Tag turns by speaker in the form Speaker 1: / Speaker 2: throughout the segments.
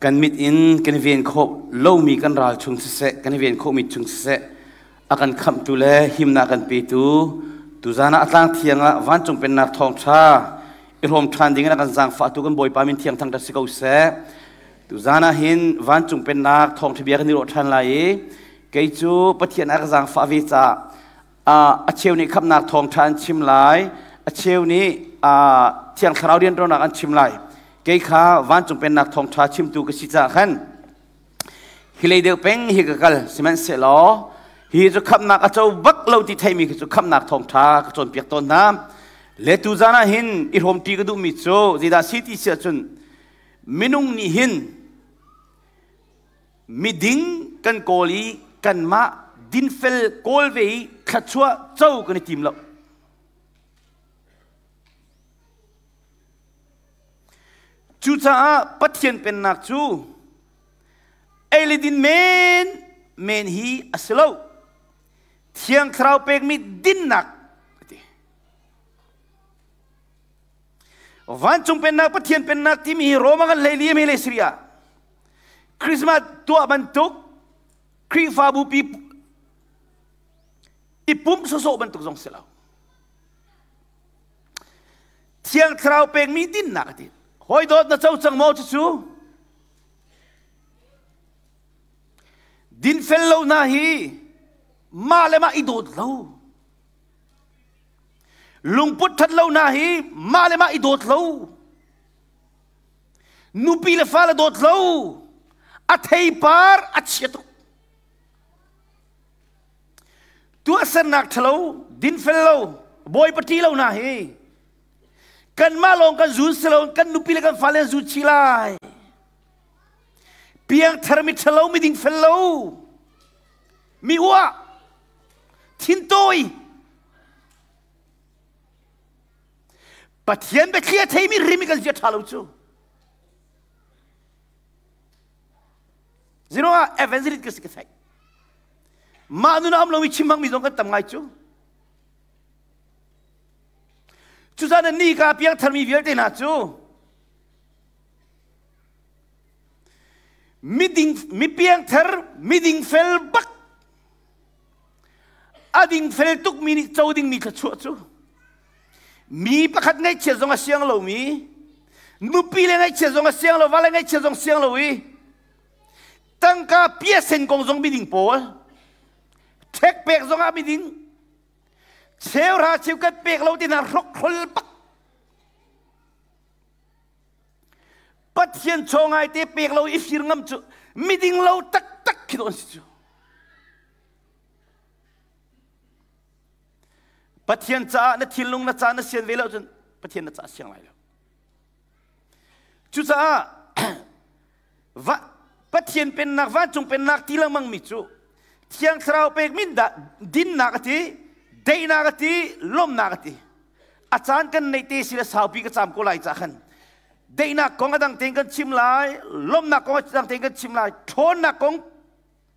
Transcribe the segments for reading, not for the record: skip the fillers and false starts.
Speaker 1: Kan mit in kan i ven khawh lomi kan ral chung siseh, kan i ven khawhmi chung siseh, a kan khamhtu le himnak kan petu tuzan ah a tlang thiang ah vancung pennak thawngṭha i hrawm ṭhan ding in a kan zaangfahtu kan Bawipa min thiang thangṭhat si ko seh. Tuzan ah hin vancung pennak thawngṭha bia kan i ruah ṭhan lai i kei cu Pathian a ka zaangfah ve caah a cheu nih khamhnak thawngṭha an chim lai, a cheu nih thiang thlarau rianṭuannak an chim lai. Kei kha vancung pennak thawngṭha chimtu ka si caah khan hi lei deuh peng hi ka kal. Sihmanhsehlaw hi cu khamhnak a co bak lo ti theimi khi cu khamhnak thawngṭha ka cawnpiak tawn hna. Le tuzan ah hin i hrawmṭi ka duhmi cu zeidah si ti si ahcun minung nih hin miding kan kawl i kanmah dinfel kawl ve i thluachuah co kan i tim lo. Cucaah Pathian pennak cu ei le din men men hi a si lo. Thiang Thlarau pekmi dinnak a ti. Vancung pennak Pathian pennak timi hi Roma kan hlei li le Syria. Christmas tuah bantuk Khrihfabu pi i pumh sawsawh bantuk zong si lo. Thiang Thlarau pekmi dinnak a ti. Hawi dawt na co cang maw cucu? Dinfel lo hna hi mah le mah i dawt lo. Lungput that lo hna hi mah le mah i dawt lo. Nupi le fale dawt lo. A theipar a chia tuk. Tuahsernak ṭhalo, dinfel lo, bawipa ṭih lo hna hi kanmah lawng kan zun si lo, kan nupi le kan fale an zun chih lai. Piangthar mi ṭhalo, mi dingfel lo, mi uah, thintawi, Pathian biathli a theimi rim i kan zia ṭha lo cu. Zero ah evangelist ka si ka theih. Mah nun a um lomi chim hmangmi zong kan tam ngai cu. Cuzan ni ka piangtharmi vialte hna cu miding mi piangthar miding fel bak a ding fel tuk mi nih co ding mi thluachuah cu mi pakhat ngaihchiat zong a siang lomi nupi le ngaihchiat zong a siang lo va le ngaihchiat zong siang lo i tangka piasen kong zong miding pawl ṭhek pek zong ah miding cheuhra cheukhat pek lo ti hna hrokhrol bak Pathian chaw ngai te pek lo i fir ngam cu miding lo taktak khi an si cu Pathian caah na thinlung na ca na sian ve lo cun Pathian na caah siang lai lo cucaah Va, Pathian pennak, vancung pennak ti lengmang mi cu Thiang Thlarau pek min dah dinnak a ti, daihnak a ti, lawmhnak a ti. A caan kan neih te si le saupi ka caam ko lai ca khan daihnak kong a dang tein kan chim lai, lawmhnak kong a dang tein kan chim lai, ṭhawnnak kong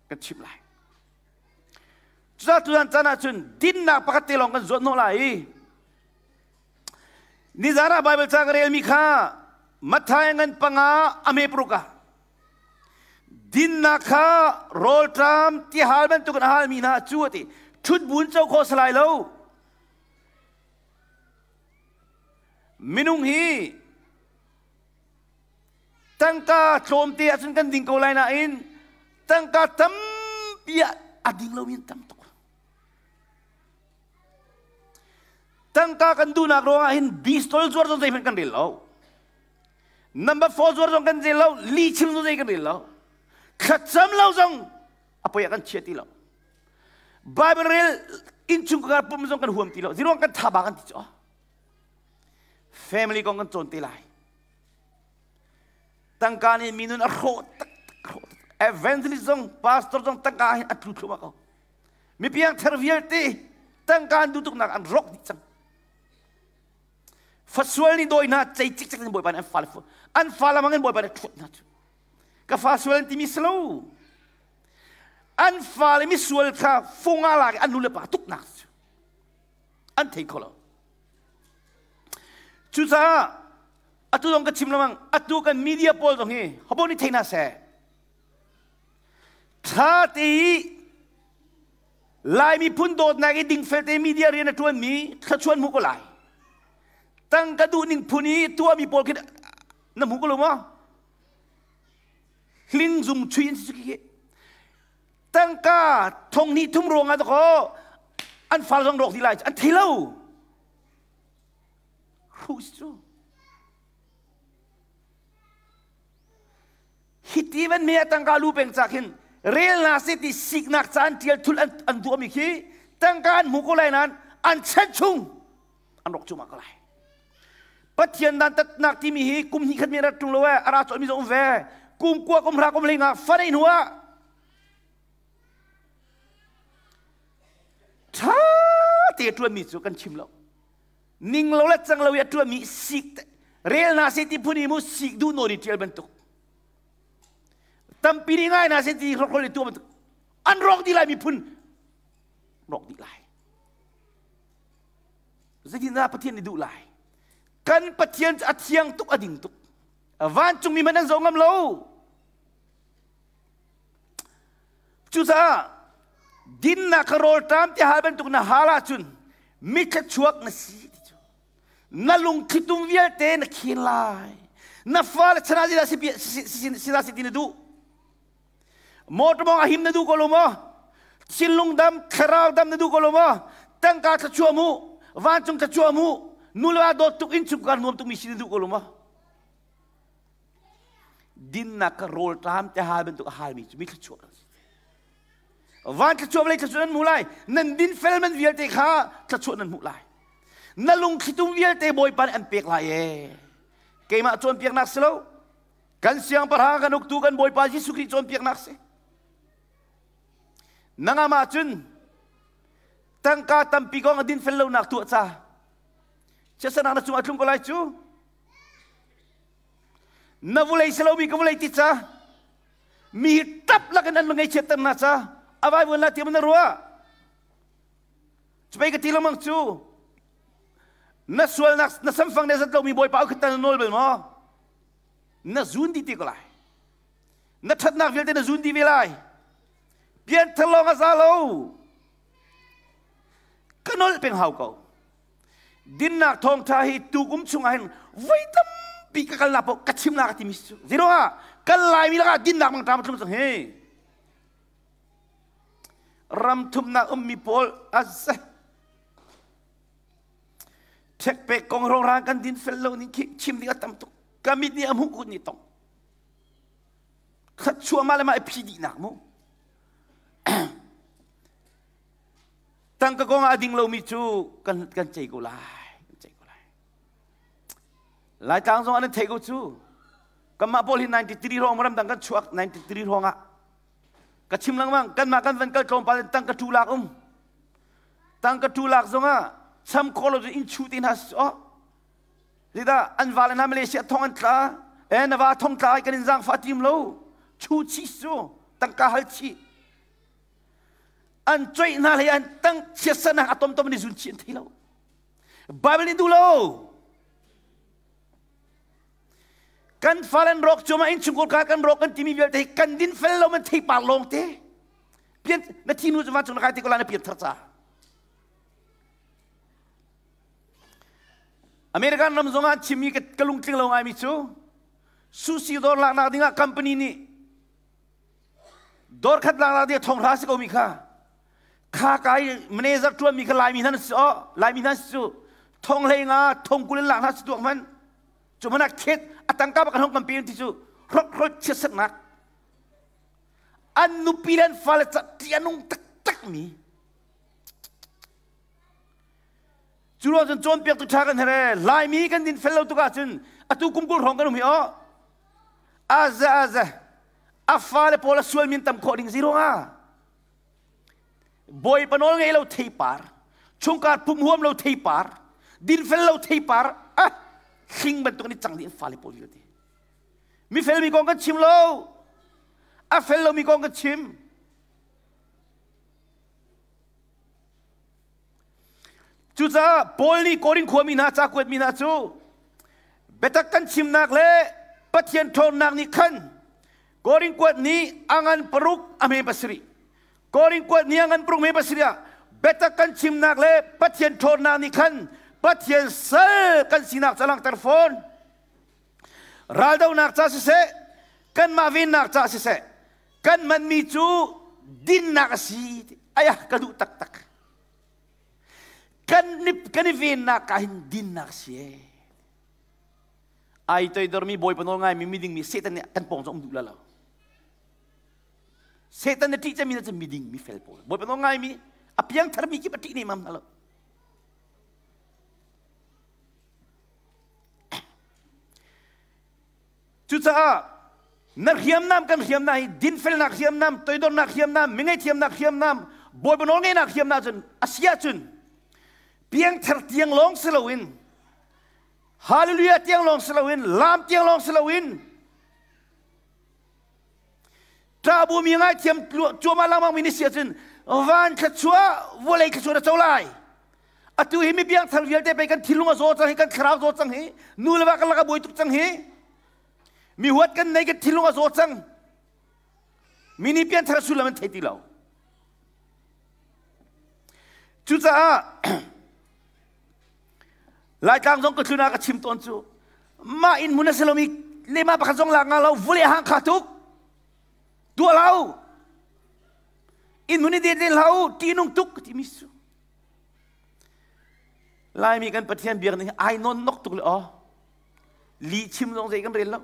Speaker 1: kan chim lai. Cucaah tuzan caan ahcun dinnak pakhat te lawng kan zuat hnawh lai i Nizan ah Baibal ca ka relmi kha Matthai ngan panga a me paruk ah dinnak kha rawlṭam tihal bantukin a halmi hna cu a ti ṭhut buin co khawh si lai lo. Minung hi tangka tlawmte ahcun kan ding ko lai nain tangka tampi ah a ding lomi an tam tuk. Tangka kan duhnak ruangah hin bistol zuar zong zeihmanh kan rel lo. Number 4 zuar zong kan rel lo, li chim zong zei kan rel lo. Thlacam lo zong a poi ah kan chia ti lo. Bible rel innchungkhar pum zong kan huam ti lo. Ziruang kan thaba kan ti cu. Family kong kan cawn te lai. Tangka nih minun a hrawh tak tak hrawh. Evangelist zong pastor zong tangka hin a tlu thluahmah ko. Mi piangthar vialte tangka an duh tuknak an rawk dih cang. Fasual nih dawi hna cei cikcek in Bawipa nih an fale an fale mang in Bawipa nih ṭhuat hna cu. Ka fa sual an timi si lo. An fale misual kha fung ah lak i an nu le pa tuknak cu an thei kho lo. Cucaah Atu zong ka chim lengmang, atu kan media pawl zong hi hobo nih thei hna seh. Tha te i Lai miphun dawtnak i dingfel te media rian a ṭuanmi thluachuan hmu ko lai. Tangka duhning phun i tuahmi pawl khi na hmu ko lo maw? Hling zum chui an si khi. Tangka thong hnih thum ruang ah dakaw an fal zong rawk dih lai an thei lo. Hruh si cu. Hiti van me tangka lu peng ca khin rel na se ti siknak ca an tial thul an duahmi khi tangka an hmu ko lai nain an chan chung an rawk cuahmah ko lai. Pathian dan tatnak timi hi kum hnih khat mi rat ṭung lo e a ra cawlmi zong um ve kum kua kum hra kum hlei nga fa nei hnu ah ṭha te ṭuanmi cu kan chim lo ning lo le cang lo i a ṭuanmi sik rel na se ti phun i mu sik duh nawn i ṭial bantuk tampi nih ngai na se ti hrokhol i tuah bantuk an rawk dih lai miphun rawk dih lai Zeitindah Pathian nih duh lai? Kan Pathian cu a thiang tuk, a ding tuk. Vancungmi hmanh an zoh ngam lo. Cucaah dinnak kha rawlṭam ti hal bantuk na hal ahcun mithla na si ti cu. Na lungthlitum vialte na khin lai. Na fale chan ah zeidah si ti na duh? Motor mong a him na duh ko lo maw? Thinlung dam, thlarau dam na duh ko lo maw? Tangka thluachuah mu, vancung thluachuah mu, nu le va dawt tuk innchungkhar nuam tuk mi si na duh ko lo maw? Dinnak ka rawl ṭam te hal bantuk a halmi cu mi thluachuah kan si. Van thluachuah vawlei thluachuah nan hmu lai. Nan din fel man vialte kha thluachuah nan hmuh lai. Na lungthlitum vialte Bawipa nih an pek lai ee. Keimah cawnpiaknak si lo, Kan siangpahrang kan uktu kan Bawipa Jesuh Khrih cawnpiaknak si. Nangam ahcun tangka tampi kong a dinfel lonak tuah ca chiatsernak na cung a tlung ko lai cu. Na vulei si lomi ka vulei ti ca mi hi tap lakin an ngaihchiatter hna ca a vaivuan la tiam na ruah. Cupei ka ti lengmang cu na sualnak na samfang ne zat lomi Bawipa kha na nawl bal maw? Na zun dih ti ko lai. Na ṭhatnak vialte na zun dih ve lai. Pianthar lawng a za lo. Ka nolh peng hau ko. Dinnak thawngṭha hi tukum chungah hin voi tampi ka kalnak paoh ka chimnak ka timi cu. Zeiruangah kan Laimi lakah dinnak mangṭam a tlung cang hi. Ram thumnak ummi pawl a ze. Ṭhekpek kong rongrang kan din fel lo ning khi chim ding a tam tuk. Ka mit nih a hmuh kut nih tong. Khat chuahmah le mah i phi dihnak mu. Tangka kong ah a ding lomi cu kan kan cei ko lai. Kan cei ko lai. Laitlang zong an thei ko cu. Kanmah pawl hi 93 hrawng ramdang kan chuak 93 hrawng ah ka chim lengmang kanmah kan van kal tlawmpal in tangka ṭu lak um. Tangka ṭu lak zongah cham khawh lo in chu ti hna oh Zeidah an va le hna Malaysia thong an tla e na va thong tla kan in zaangfah tim lo chu chi su tangka hal chi an coih hna hlei an tang chiatsanak a tomtom ni zun chi an thei lo Bible nih duh lo kan fale an rawk cuahmah innchungkhar ka kan rawk kan timi vialte hi kan din fel lo man thei par lawng te pian na thi nu cu vancung na kai te ko la na pian thar ca American ram zong ah chimmi ka lungtling lo ngaimi cu sushi dawr laknak dingah company nih dawr khat laknak ding thong hra si ko mi kha kha kai manager tuan mi kha laimi hna si o laimi hna si cu thong hlei nga thong kul in lak hna si tuak man cu mana khet atangka bak hong kan pe ti cu hrok hrot chiatsernak an nupi le an fale ti anung taktak mi Cu ruang cun cawnpiaktu ṭha kan herh Laimi kan din fel lo tuk ahcun atu kum 20 hrawng kan um hi aw. Aza aza a fale pawl a sual min tam khawh ding si ruangah Bawipa nawl ngei lo theipar chungkar pum huam lo theipar dinfel lo theipar ah hling bantuk in cang ding fale pawl vialte mi fel mi kong kan chim lo a fel lo mi kong kan chim Cucaah Paul nih Korin khuami hna ca kuatmi hna cu. Biatak kan chimnak le Pathian ṭhawnnak nih khan Korin kuat nih a ngan paruk a hme pasarih. Korin kuat nih a ngan paruk hme pasarih ah biatak kan chimnak le Pathian ṭhawnnak nih khan Pathian sal kan sinak ca langhter fawn. Raldohnak ca siseh, kanmah vennak ca siseh, kan manmi cu dinnak a si. Ayah ka duh taktak. Kan kan i vennak ah hin dinnak si ee. Ai toidormi Bawipa nawl ngaimi miding mi Satan nih kan pawng cu um duh la lo. Satan na ṭih cemi na cu miding mi fel pawl. Bawipa nawl ngaimi a piangtharmi kip a ṭih nemam hna lo. Cucaah na hriamnam kan hriamnam hi dinfelnak hriamnam, toidornak hriamnam, mingeithiamnak hriamnam, Bawipa nawlngeihnak hriamnam cun a si ahcun piangthar tiang lawng si loin hallelujah tiang lawng si loin lam tiang lawng si loin ṭahbu mi ngaithiam cuahmah lengmang mi ni si ahcun van thluachuah vawlei thluachuah na co lai. Atu hi mi piangthar vialte pei kan thinlung a zaw cang hi, kan thlarau zaw cang hi, nu le va kan lak a buai tuk cang hi. Mi huat kan nei kan thinlung a zaw cang. Mi nih piangthar sullam an thei ti lo. Cucaah Laitlang zong ka tlun ah ka chim tawn cu mah inn hmun a si lomi lema pakhat zong lak nga lo vule hang kha tuk tuah lo inn hmun i det len hlah u ṭihnung tuk timi su Laimi kan Pathian biak ning ai nawn nok tuk le aw. Li chim zong zei kan rel lo.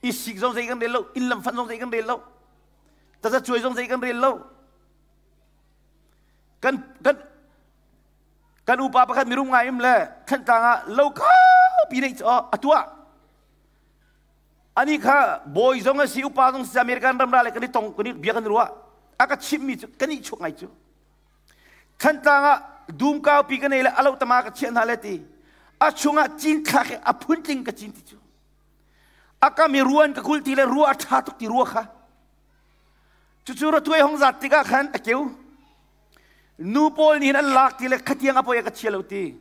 Speaker 1: Isik zong zei kan rel lo. Inn lam fan zong zei kan rel lo. Taza cuai zong zei kan rel lo. Kan kan kan upa pakhat mirum ngai im le Thantlang ah lo kaupi nei cu a tuah. Ani kha bawi zong a si upa zong si American ram ra le kan i tong kan i bia kan i ruah. A ka chimmi cu kan i chuak ngai cu. Thantlang ah dum kaupi ka nei le alo tama ka chiah hna le ti. A chungah cinthlak i a phuntling ka cin ti cu. A kam i ruan ka kul ti le rua a ṭha tuk ti rua kha. Cucu ratuai hong zat tikah khan a keu. Nu pawl nih hin an lak ti le khatiang a poi a ka chia lo ti.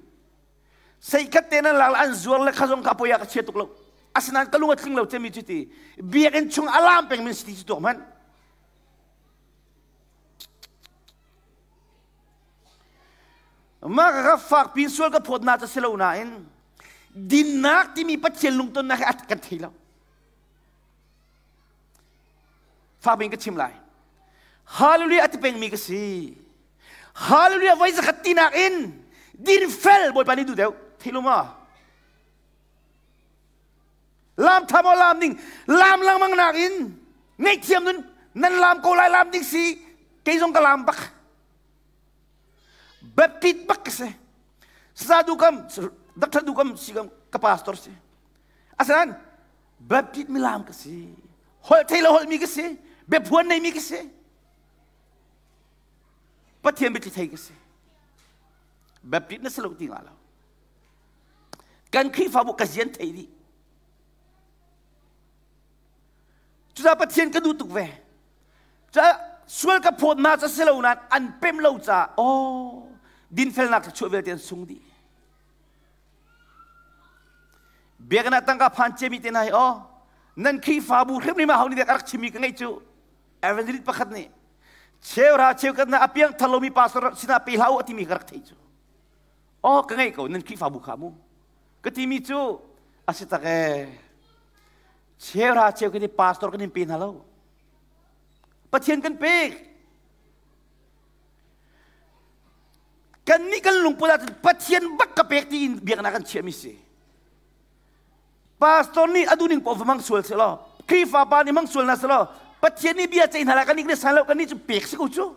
Speaker 1: Seikhat te nan lak le an zuar le kha zong kha a poi a ka chia tuk lo. Asinain ka lung a tling lo cemi cu ti. Biakinn chung alarm peng min si ti cu tuak hmanh. Mah ka fakpi sual ka phawt na ca si lo nain dinnak timi Pathian lungtonnak hi a kan thei lo. Fakpi in ka chim lai. Hallelujah a ti pengmi ka si. Hallelujah voi zakhat tinak in dinfel Bawipa nih duh deuh. Thei lo ma? Lam tha maw lam ding lam lengmang nak in ngaihthiam nun nan lam ko lai lam ding si kei zong ka lam bak Baptist bak ka si sa du kam Dr. Du kam si kam ka pastor si asan Baptist mi lam ka si holh thei lo holh mi ka si biaphuan nei mi ka si Pathian biathli thei ka si Baptist na si lo ti nga lo Kan Khrihfabu ka zian thei dih. Cucaah Pathian ka duh tuk ve. Caah sual ka phawt hna ca si lo nain an pem lo caah aw dinfelnak thluachuah vialte an sung dih. Biakinn ah tangka phan ciami te hna hi aw nan Khrihfabu hrimhrim ah ho nih dek a rak chimmi ka ngeih cu evangelist pakhat nih cheuhra cheukhat na a piang thar lomi pastor sinah pe hlah u a timi ka rak theih cu. Aw ka ngeih ko nan Khrihfabu kha mu. Ka timi cu a si tak ee. Cheuhra cheu kan i pastor kan in pe hna lo. Pathian kan pek. Kan nih kan lungput ahcun Pathian bak ka pek tiin biaknak kan chiahmi si. Pastor nih a duhning paoh va hmang sual selaw, Khrihfa pa nih hmang sual hna selaw, Pathian nih bia ceih hna lai kan nih kan san lo kan nih cu pek si ko cu.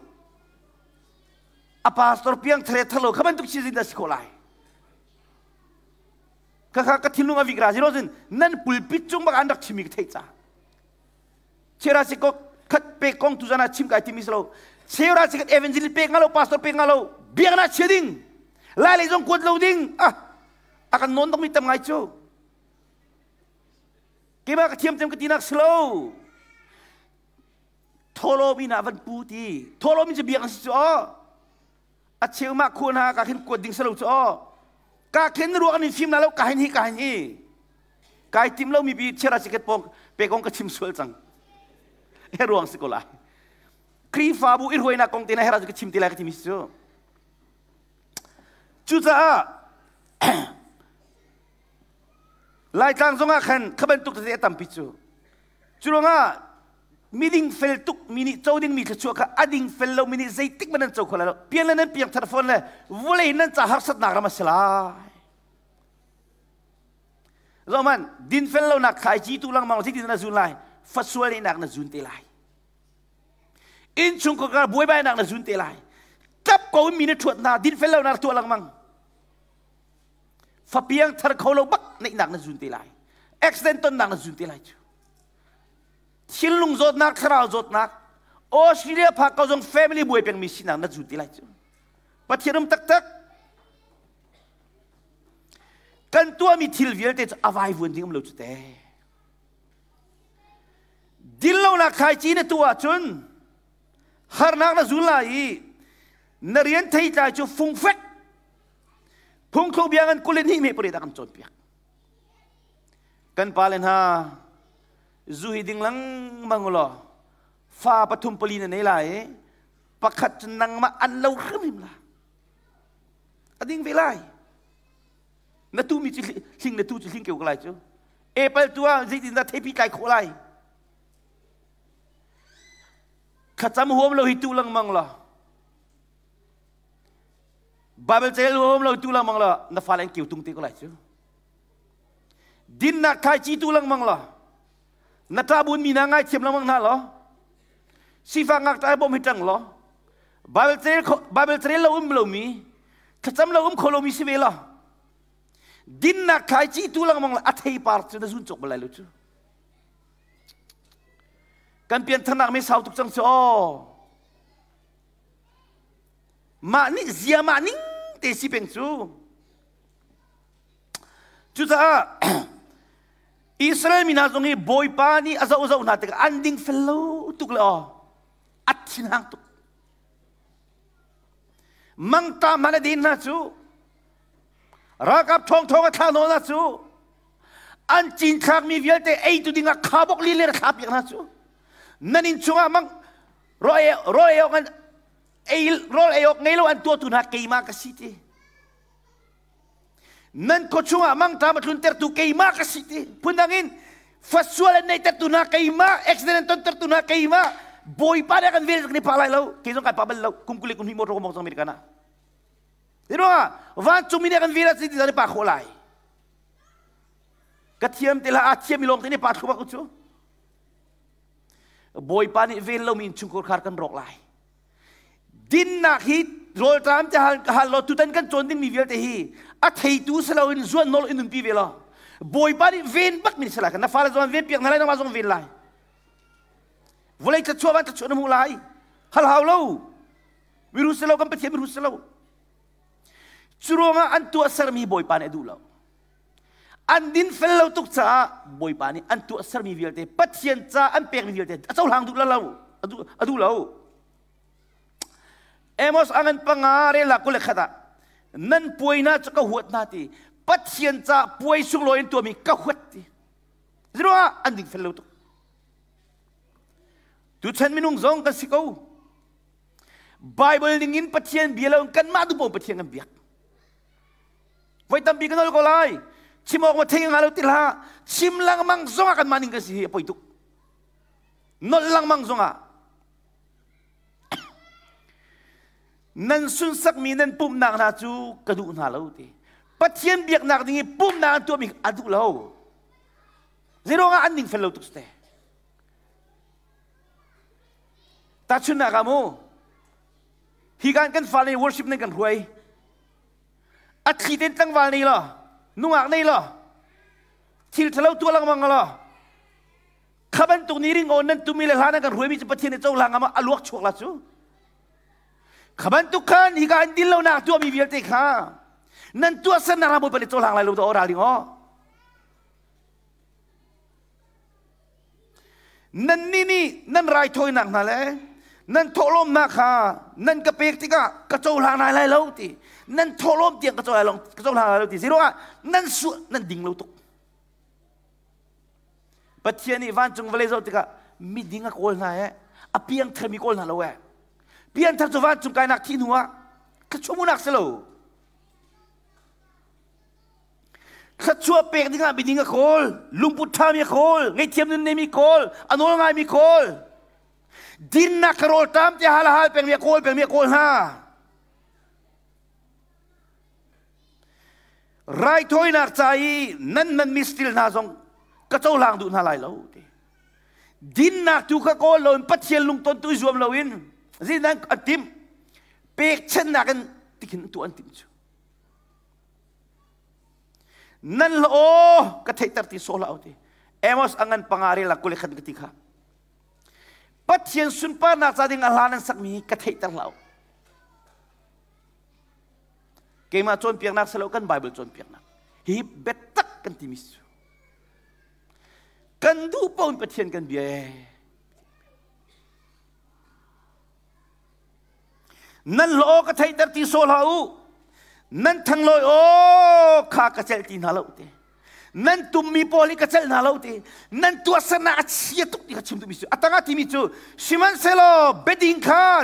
Speaker 1: A pastor piang thare thalo kha bantuk si zin dah si khawh lai. Khakha ka thinlung a vik ra zero zin nan pulpit cung bak an rak chimi ka theih ca. Chera si ko khat pek kong tu zana chim kai timi silo. Chera si kat evangelist pek nga lo pastor pek nga lo biak na chia ding. Lai lei zong kuat lo ding. Ah a kan non mi tam ngai cu. Keimah ka thiam cem ka tinak silo. Thawhlawm inn ah van pu ti. Thawhlawm inn cu biak an si cu aw. A cheu mah khua hna ka khin kuat ding si lo cu aw. Ka khen ruak an in fim na lo ka hin hi ka hin hi. Kai tim lo mi bi chiara chiket pong pe kong ka chim sual cang. He ruang si ko lai. Khrihfabu i hruainak kong te na hera ka chim ti lai ka timi cu. Cucaah Laitlang zongah khan kha bantuk tete a tampi cu. Cu ruangah miding fel tuk mi nih co ding mi thluachuah kha a ding fel lo mi nih zeitik hmanh nan co kho lai lo. Pian le nan piang thar fawn le vawlei nan ca harsatnak ram a si lai. Zohman din fel lonak thlaici tu lengmang zeitin na zun lai? Fasual nak na zun te lai. Innchung kar buaibainak na zun te lai. Tap ko in mi na ṭhuat hna din fel lonak tuah lengmang. Fapiang thar kho lo bak neihnak na zun te lai. Accident tonnak na zun te lai cu. Thinlung zawtnak, thlarau zawtnak, Australia phak ko zong family buai pengmi sinak na zun te lai cu. Pathian um taktak. Kan tuahmi thil vialte cu a vaivuan ding um lo cu te. Dinlonak thlaici na tuah ahcun harnak na zul lai i na rian theitlai cu fungfek phungthluk bia ngan 22 me pariat a kan cawnpiak. Kan pale hna zu hi ding lengmang ulaw fa pathum pali na nei lai i pakhat cu nangmah an lo hrimhrim la. A ding ve lai. Na tu mi cu hling na tu cu hling keu ko lai cu. Apple tu ah zeitindah theipi tlai khawh lai? Thlacam huam lo hi tu lengmang la. Bible cel huam lo tu lengmang la na fale an keu tung te ko lai cu. Dinnak thlaici tu lengmang la. Na ṭabun mi na ngaithiam lengmang hna lo. Sifak ngakṭah bawm hi ṭang law. Bible cel Bible cel lo um lomi thlacam lo um kho lomi si ve la. Dinnak thlaici tu lengmang la a theipar cu na zun cawk bal lai lo cu. Kan piantharnak me sau tuk cang cu aw. Mah nih zia mah ning te si peng cu. Cucaah Israel mi hna zong hi Bawipa nih a zoh zoh hna tikah an ding fel lo tuk le aw a thinhang tuk. Mangta hmanh a din hna cu ralkap ṭhawng ṭhawng a thlah nawl hna cu an cinthlakmi vialte eitu dingah khabok lilir a thlah piak hna cu nan inn chungah mang rawl ei awk an ei rawl ei awk ngei lo an tuahtu hna keimah ka si ti nan khua chungah mangṭam a tluntertu keimah ka si ti phundang in fasual an neihtertu hna keimah accident an tontertu hna keimah bawipa nih a kan vel kan i pah lai lo kei zong kai pah bal lo kum kuli kum hnih motor ka mong cang American ah Ti ruangah vancungmi nih a kan vel ah ti i pa khawh lai ka thiam te hlah a thiam i lawng te nih pa thluak cu bawipa nih vel lomi innchungkhar khar kan rawk lai Dinnak hi rawlṭam te hal hal law tutan kan cawn dingmi vialte hi a theitu si loin zuan nawl in nunpi ve law Bawipa nih ven bak mi si lai na fale zong ven piak hna lai nangmah zong ven lai vawlei thluachuah van thluachuah na hmuh lai hal hau lo miru si lo kan Pathian miru si lo cu ruangah an tuahsermi Bawipa nih a duh lo an din fel lo tuk caah Bawipa nih an tuahsermi vialte Pathian ca an pekmi vialte a cohlang duh lo a duh lo Amos angan panga rel 21 ah nan puai hna cu ka huat hna ti Pathian ca puai sunglawi in tuahmi ka huat ti Zeruangah an ding fel lo tuk tuchan minung zong kan si ko Bible ning in Pathian bia lo kanmah duh paoh Pathian kan biak Voi tampi ka nawl ko lai. Chim awk ma thei nga lo ti hlah. Chim lengmang zongah kanmah ning kan si hi a poi tuk. Nolh lengmang zongah nan sunsakmi nan pumhnak hna cu ka duh hna lo ti. Pathian biaknak ding i pumhnak an tuahmi a duh lo. Zeiruangah an ning fel lo tuk te. Tahchunhnak ah mu, hi kan kan fale worship nan kan hruai. A thli tein tlangval nei law, nungak nei law, thil ṭhalo tuah lengmang law, kha bantuk ni ringawn nan tumi le hla nan kan hruaimi cu Pathian nih cohlang ah a luak chuak la cu. Kha bantuk khan hika an din lonak tuahmi vialte kha nan tuahsernak ram Bawipa nih cohlang lai lo to ral ding aw. Nannih nih nan raithawinak hna le Nan thawhlawmnak kha nan ka pek tikah ka cohlang lai lai lo ti. Nan thawhlawm tiang ka cohlang ka cohlang lai lo ti. Zeiruangah nan su nan ding lo tuk. Pathian nih vancung vawlei zoh tikah miding a kawl hna he a piangthar mi kawl hna lo eh. Piangthar cu vancung kainak thih hnu ah thluachuah si lo. Thluachuah pek dingah miding a kawl, lungput ṭhami a kawl, ngaihthiam nun neimi kawl, a nawl ngaimi kawl. Dinnak ka rawl ṭam tiah hal a hal pengmi a kawl pengmi a kawl hna. Raithawinak ca i nan manmi stil hna zong ka cohlang duh hna lai lo ti. Dinnak tu kha kawl loin Pathian lungton tu i zuam loin zeidan an timh pekchannak in tikhin tuah an timh cu. Nan hla aw ka theihter ti sawh hlah u ti. Amos a ngan panga rel ah kule khat ka ti kha. Pathian sunparnak ca ding a hla nan sakmi ka theihter hlah u. Keimah cawnpiaknak si lo kan Bible cawnpiaknak. Hi biatak kan timi cu. Kan duh paoh in Pathian kan bia ee. Nan hlaw ka theihter ti sawh hlah u. Nan thanglawi aw kha ka celh ti hna lo te. Nan tummi pawl hi ka celh hna lo te. Nan tuahsernak a chia tuk ti kha chim duhmi cu. A tangah timi cu sihmanhsehlaw biading kha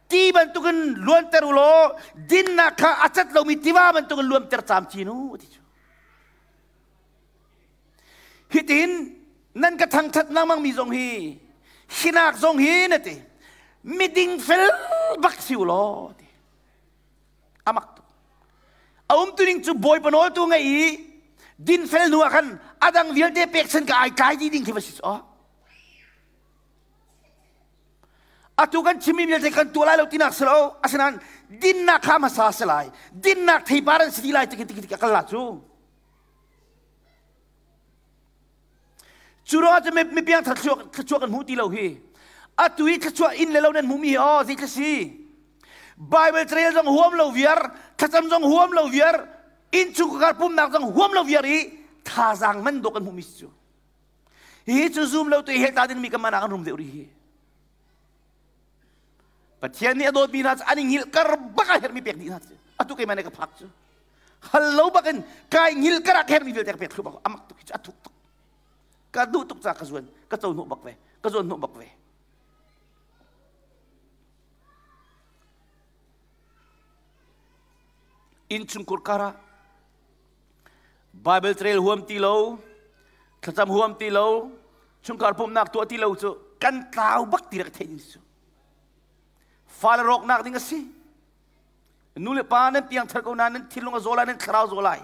Speaker 1: ti bantukin luanter u law dinnak kha a cat lomi tiva bantukin luamter camcin u ti cu. Hitin nan ka thangthat lengmang mi zong hi hinak zong hi na ti miding fel bak si u law ti amak tuk a um tu ning cu bawipa nawl tu ngei i din fel hnu ah khan adang vialte pekchan ka ai tlai di ding khi va si aw atu kan chimmi vialte kan tuah lai lo tinak si lo asinain dinnak kha hmasa si lai dinnak theipar an si ti lai ti khi ti kal la cu Cu ruangah cun mi piangthar thluachuah kan hmu ti lo hi. Atu i thluachuah inn le lo nan hmuhmi hi aw zei si. Bible carel zong huam lo viar, thlacam zong huam lo viar, innchungkhar pumnak zong huam lo viar i thazaang man dawh kan hmuhmi si cu. Hihi cu zum lo tu i helta dingmi kan man ah kan rum deuh rih hi. Pathian nih a dawtmi hna cu an i hngilh kar bak a herhmi pek dih hna cu. Atu keimah nih ka phak cu. Hal lo bakin kai hngilh kar ah ka herhmi vialte ka pek thlu bak amak tuk hi cu a thuk tuk. Ka duh tuk ca ka zuan ka co hnawh bak ve ka zuan hnawh bak ve. Innchungkhur kar ah Bible trail huam ti lo, thlacam huam ti lo, chungkhar pumhnak tuah ti lo cu kan tlau bak ti rak theih ding cu. Fale rawknak ding a si. Nu le pa nan piangthar ko na nan thinlung a zaw lai, nan thlarau zaw lai.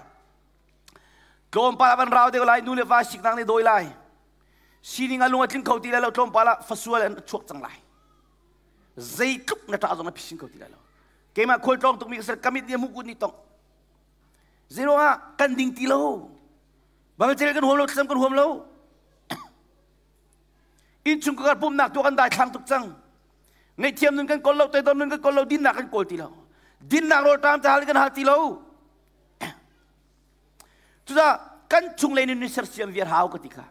Speaker 1: Tlawmpal ah van rau deuh lai, nu le va siknak nih dawi lai. Sining a lung a tling kho ti lai lo, tlawmpal ah fasual an chuak cang lai. Zeitluk na ṭah zong na phisin kho ti lai lo. Keimah khualtlawng tukmi ka sel kamit nih a hmuh kun nih tong. Zeiruangah kan ding ti lo. Bangcel kan huam lo, thlacam kan huam lo. Innchungkhar pumhnak tu kan daithlang tuk cang. Ngaihthiam nun kan kawl lo, toidor nun kan kawl lo, dinnak kan kawl ti lo. Dinnak rawl ṭam ca hal kan hal ti lo. Cucaah kan chunglei nun ni sersiam viar hau ka ti kha.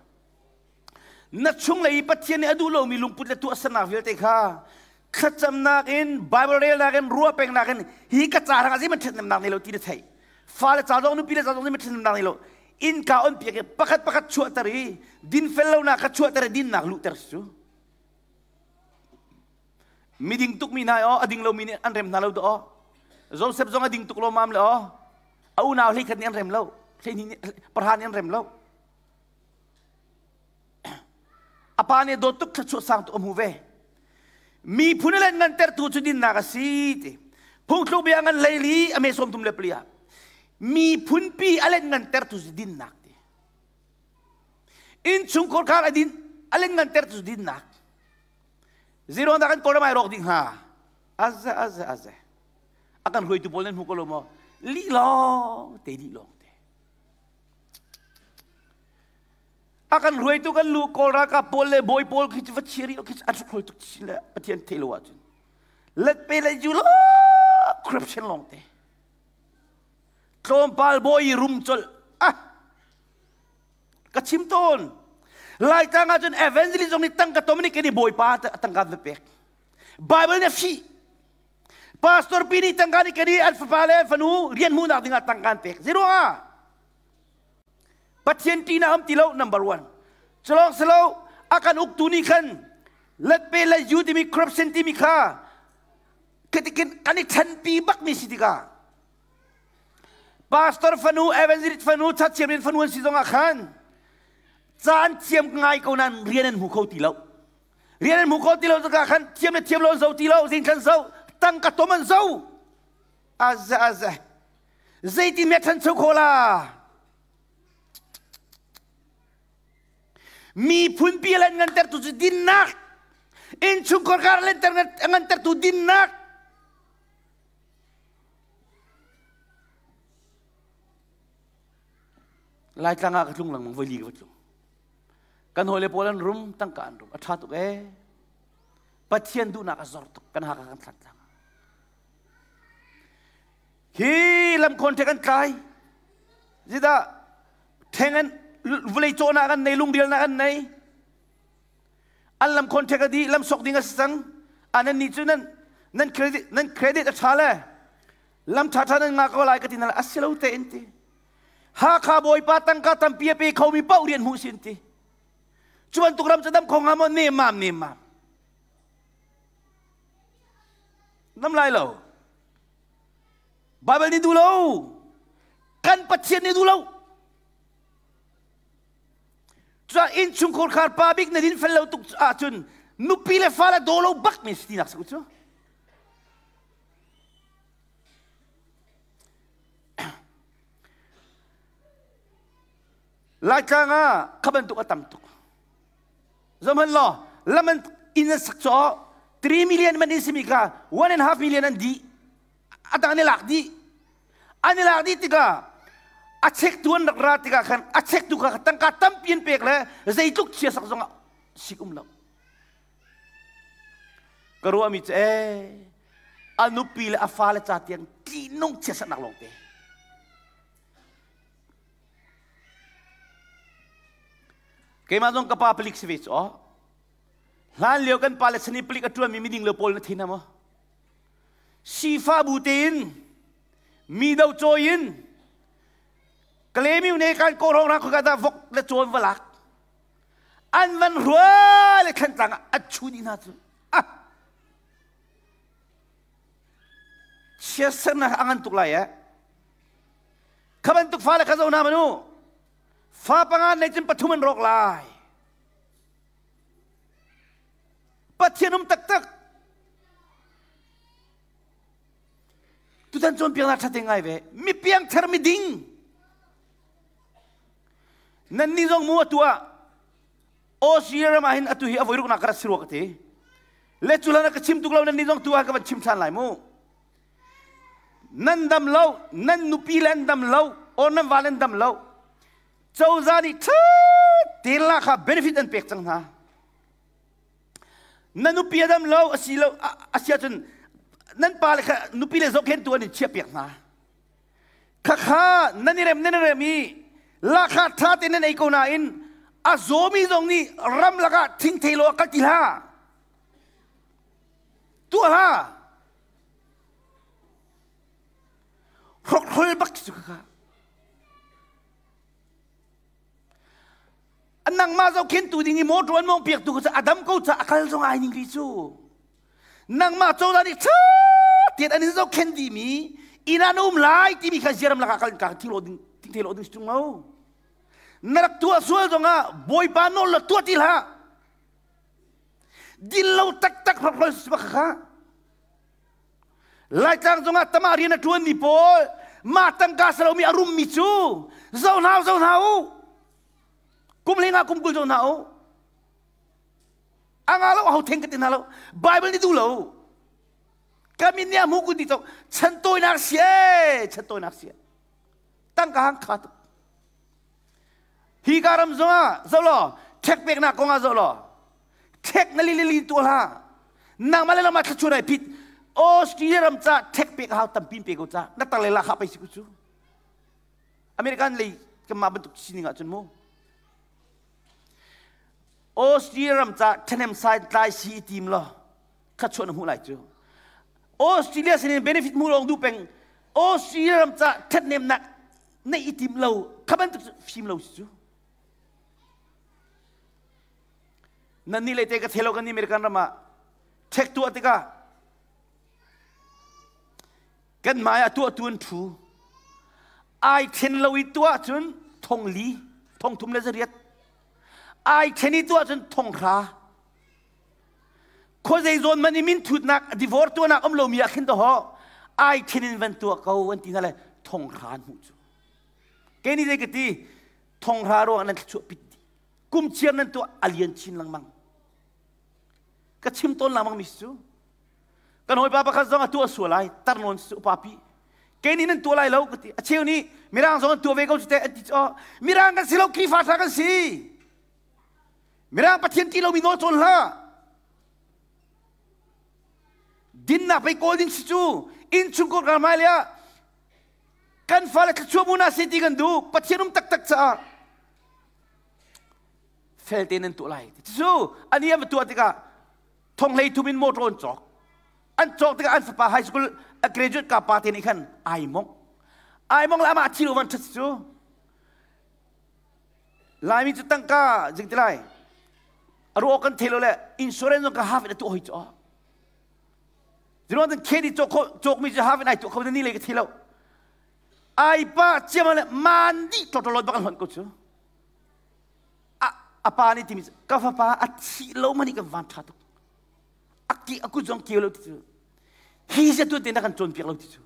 Speaker 1: Na chunglei i Pathian nih a duh lomi lungput le tuahsernak vialte kha thlacamnak in Bible relnak in ruah pengnak in hi ka ca hrang ah zeihmanh ṭhathnemnak nei lo ti na theih. Fale ca zong nupi le ca zong zeihmanh ṭhathnemnak nei lo. Innka on piak i pakhat pakhat chuahter i dinfel lonak kha chuahter i dinnak luhter cu. Miding tukmi hna aw a ding lomi nih an rem hna lo dah aw. Joseph zong a ding tuk lawmam le aw. A unau hleikhat nih an rem lo. Hleihnih pahra nih an rem lo. A pa nih dawt tuk thluachuah sang tuk a hmu ve. Miphun le ngantertu cu dinnak a si ti. Phungthluk bia ngan leili a me sawm tum le pali ah. Miphunpi a let ngantertu cu dinnak ti. Innchungkhar khar a din a let ngantertu cu dinnak. Zero na kan kawlram ai rawk ding hnga. Aze aze aze. A kan hruaitu pawl nan hmu ko lo maw? Lih lawng te lih lawng te. A kan hruaitu kan lu kawl ralkap pawl le bawi pawl khi cu va chia rih khi an hruai tuk chin le Pathian thei lo ahcun let pe le ju lo corruption lawng te tlawmpal bawi rum colh ah ka chim tawn Laitlang ahcun evangelist zong nih tangka tom nih kan i bawipa tangka va pek. Bible nih a fih. Pastor pi nih tangka nih kani an fapa le an fanu rian hmuhnak dingah tangka an pek. Zeiruangah? Pathian ṭihnak um ti lo number one. Culawng silo a kan uktu nih khan let pe le yu timi corruption timi kha kan i ṭhenpi bakmi si tikah pastor fanu evangelist fanu chachiam fanu an si zongah khan caan thiam ngai ko nan rian an hmu kho ti lo rian an hmu kho ti lo tikah khan thiam le thiam lo an zo ti lo zing khan zo tangka tom an zo aza aza zeitin me ṭhancho kho la miphun pi lan ngantertu cu dinnak innchungkhar kar lenter ngantertu dinnak Laitlang ah ka tlung lengmang voi li ka va tlung kan hawile pawl an rum tangka an rum a ṭha tuk ee Pathian duhnak a zor tuk kan haka kan thlan tlang hi lamkhawn ṭhek an tlai zidah ṭheng an vawlei cawhnak an nei lungrialnak an nei an lamkhawn ṭhek a dih lam sok ding a si cang anan nih cu nan nan credit nan credit a ṭha le lam ṭha ṭha nan ngah ko lai ka ti na a si lo te in ti Hakha bawipa tangka tampi a pe khomi paoh rian hmuh sin ti cu bantuk ram cu dam kho hnga maw nemmam nemmam dam lai lo Bible nih duh lo kan Pathian nih duh lo cuah innchungkhar khar pa bik na din fel lo tuk ahcun nupi le fale daw lo bak mi si tinak cu Laitlang ah kha bantuk a tam tuk. Zohhmanh law, lam an inn an sak caw 3 million man in simi kha 1.5 million an dih. A dang an i lak dih. An i lak dih tikah a chektu an rak ra tikah khan a chektu kha tangka tampi an pek le zeitluk chia sak zongah sik um lo. Ka ruahmi cu ee a nupi le a fale ca tiang ṭihnung chiatsatnak lawngte. Keimah zong ka pa palik si ve cu aw. Hlan lio kan pa le chan i palik a ṭuanmi miding lo pawl na thi hna maw? Sifa bu tein mi do cawi in Kalemiu ne kan kawrong ra khua da vok le cawn va lak an van rua le thlantlang ah a chu dih hna cu ah chiatsernak a ngan tuk lai eh kha bantuk fale kha zo hna manu fa panga nei cun pathum an rawk lai Pathian um taktak tutan cawnpiaknak ṭha te ngai ve mi piangthar mi ding Nannih zong mu atu ah Australia ram ah hin atu hi a voi ruknak ka rat si rua ka ti. Le cu hlan ah ka chim tuk lo nannih zong tu ah ka van chim ṭhan lai mu. Nan dam lo, nan nupi le an dam lo, or nan val an dam lo. Cozah nih ṭha tein la kha benefit an pek cang hna. Na nupi a dam lo a si lo a si ahcun nan pa le kha nupi le zohkhentu an in chiah piak hna. Khakha nan i rem nan i rem i lahkhah ṭha tein nan ei ko nain a zawmi zong nih ramlak ah thingthei lo ah kal ti hlah. Tuah hlah. Hrokhrol bak cu khakha. Nangmah zohkhentu ding i motor an mawng piaktu cu a dam ko ca a kal zong ai ning ri cu. Nangmah cozah nih ṭha tein an in zohkhenh dihmi inn ah na um lai timi kha ziaram lakah kal ka thing ding thing lo ding tung lo. Na rak tuah sual zongah Bawipa nawl la tuah ti hlah. Din lo taktak hrokhrol si bak kha. Laitlang zongah tama rian a ṭuanmi pawl mah tangka salomi a rummi cu zo hna zo hna u. Kum hlengah kum kul zo hna u. A nga lo ho theng ka ti hna lo. Bible nih duh lo. Ka min nih a hmu kun ti cok chan tawinak si e chan tawinak si tangka hang kha tuk. Hi ka ram zongah zo law ṭhek peknak kong ah zo law ṭhek na li li tu hlah nangmah le nangmah thlachuan ai phit Australia ram ca ṭhek pek a hau tampi pe ko ca na tak le la kha pei si ku cu American lei kanmah bantuk sining ahcun mu Australia ram ca ṭhahnem sai tlai si i tim law. Thluachuah na hmuh lai cu. Australia sinin benefit hmuh lawng duh peng. Australia ram ca ṭhathnemnak neih i tim lo. Kha bantuk cu fim lo si cu. Nan nih le te ka thelo kan American ram ah check tuah tikah kan hmai ah tuahtu an ṭhu. Ai ṭhen lo i tuah cun thong li, thong thum le zariat. Ai ṭhen i tuah cun thong hra. Khuazei zawn man i min thutnak divorce tuahnak um lomi ah khin dawh ai ṭhen in van tuah ko an ti hna le thong hra an hmuh cu. Kei nih zei ka ti thong hra ruang nan thluachuah pit dih. Kum chiar nan tuah a lian chin lengmang. Ka chim tawn lengmang mi cu. Kan hawipa pakhat zong a tuah sual lai tar nawn cu upa pi. Kei nih nan tuah lai lo ka ti. A cheu nih Mirang zong an tuah ve ko cu teh an ti cu. Mirang kan si lo Khrihfa hna kan si. Mirang Pathian ti lomi nawl cawn hlah. Dinnak pei kawl ding si cu innchungkhar kan hmai ah kan fale thluachuah mu na si ti kan duh Pathian um taktak caah fel tein nan tuah lai. Cucu ani an va tuah tikah thonghlei thum in motor an cawk. An cawk tikah an fapa high school a graduate ka pa te nih khan ai mong. Ai mong le amah thi lo van ṭhat cu. Laimi cu tangka jing ti lai. A ruah kan thei lo le insurance zong ka half in a tuah hoi cu. Ziruang tan khedi cawk kho cawk mi cu half in ai tuah kho ni le ka thei lo. Ai pa chiama le man di totolot bak an hon ko cu. A pa nih timi ka fapa a thi lo mani kan van tha tuk a ki a kut zong keu lo ti cu hi se tu te na kan cawn piak lo ti cu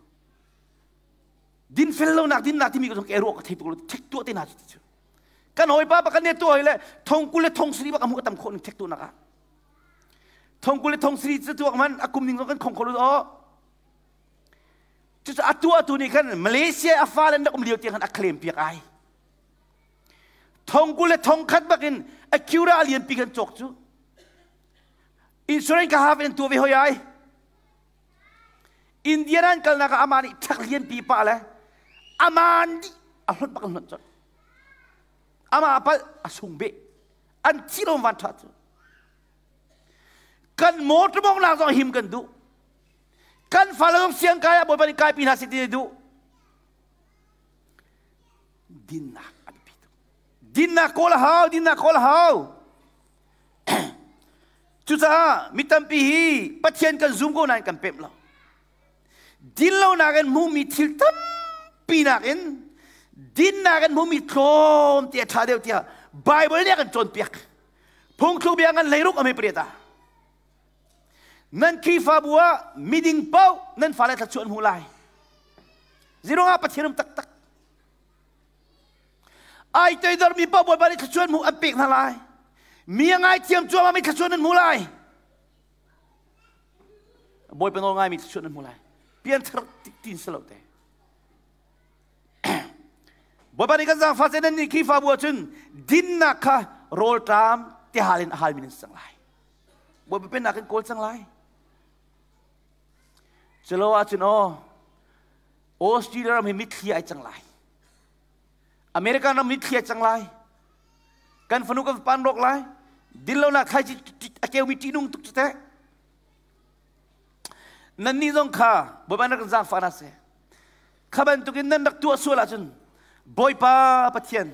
Speaker 1: din fel lo nak din nak timi ko zong ke ruah ka thei tuk lo thek tu te na ti cu kan hawipa pa kan ne tu hoi le thong kul le thong sri bak amu tam khon ning thek tu nak ah thong kul le thong sri cu tuak man a kum ning zong kan khong kho lo o cucu atu atu nih khan Malaysia a fa le nak um lio tiang khan a claim piak ai Thong kul le thong khat bakin Acura lianpi kan cawk cu. Insurance ka haf in tuah ve hoi ai. Indian an kalnak ah amah nih ṭhak lianpi pah le aman dih a hlawt bak an hlawt colh. Amah pal a sung beh. An thi lo van ṭha cu. Kan motor mong nak zong him kan duh. Kan fale zong siang kai ah Bawipa nih kai pi hna seh ti duh. Dinnak a biapi tuk. Dinnak kawl a hau, dinnak kawl a hau. Cucaah mi tampi hi Pathian kan zum ko nain kan pemh lo. Dinlonak in hmuhmi thil tampi nakin dinnak in hmuhmi tlawm ti a ṭha deuh tiah Baibal nih a kan cawnpiak. Phungthluk bia ngan hleiruk a hme pariat ah. Nan Khrihfabu ah miding paoh nan fale thluachuah an hmu lai. Zeiruangah Pathian um taktak. Ai toidormi paoh Bawipa nih thluachuah an hmuh an pek hna lai. Mi a ngaithiam cuahmah mi thluachuah nan hmu lai. Bawipa nawl ngaimi thluachuah nan hmu lai. Pianthar tin si lo te. Bawipa nih kan zaangfah seh nan nih Khrihfabu ahcun dinnak kha rawlṭam tihal in a halmi nan si cang lai. Bawipa pennak kan kawl cang lai. Culo ahcun aw Australia ram hi mitthli ai cang lai. America ram mitthli ai cang lai. Kan fanu kan pan rawk lai. Dinlonak thlaici a keumi ṭihnung tuk cu teh. Nannih zong kha Bawipa rak kan zaangfah hna seh. Kha bantukin nan rak tuah sual ahcun Bawipa Pathian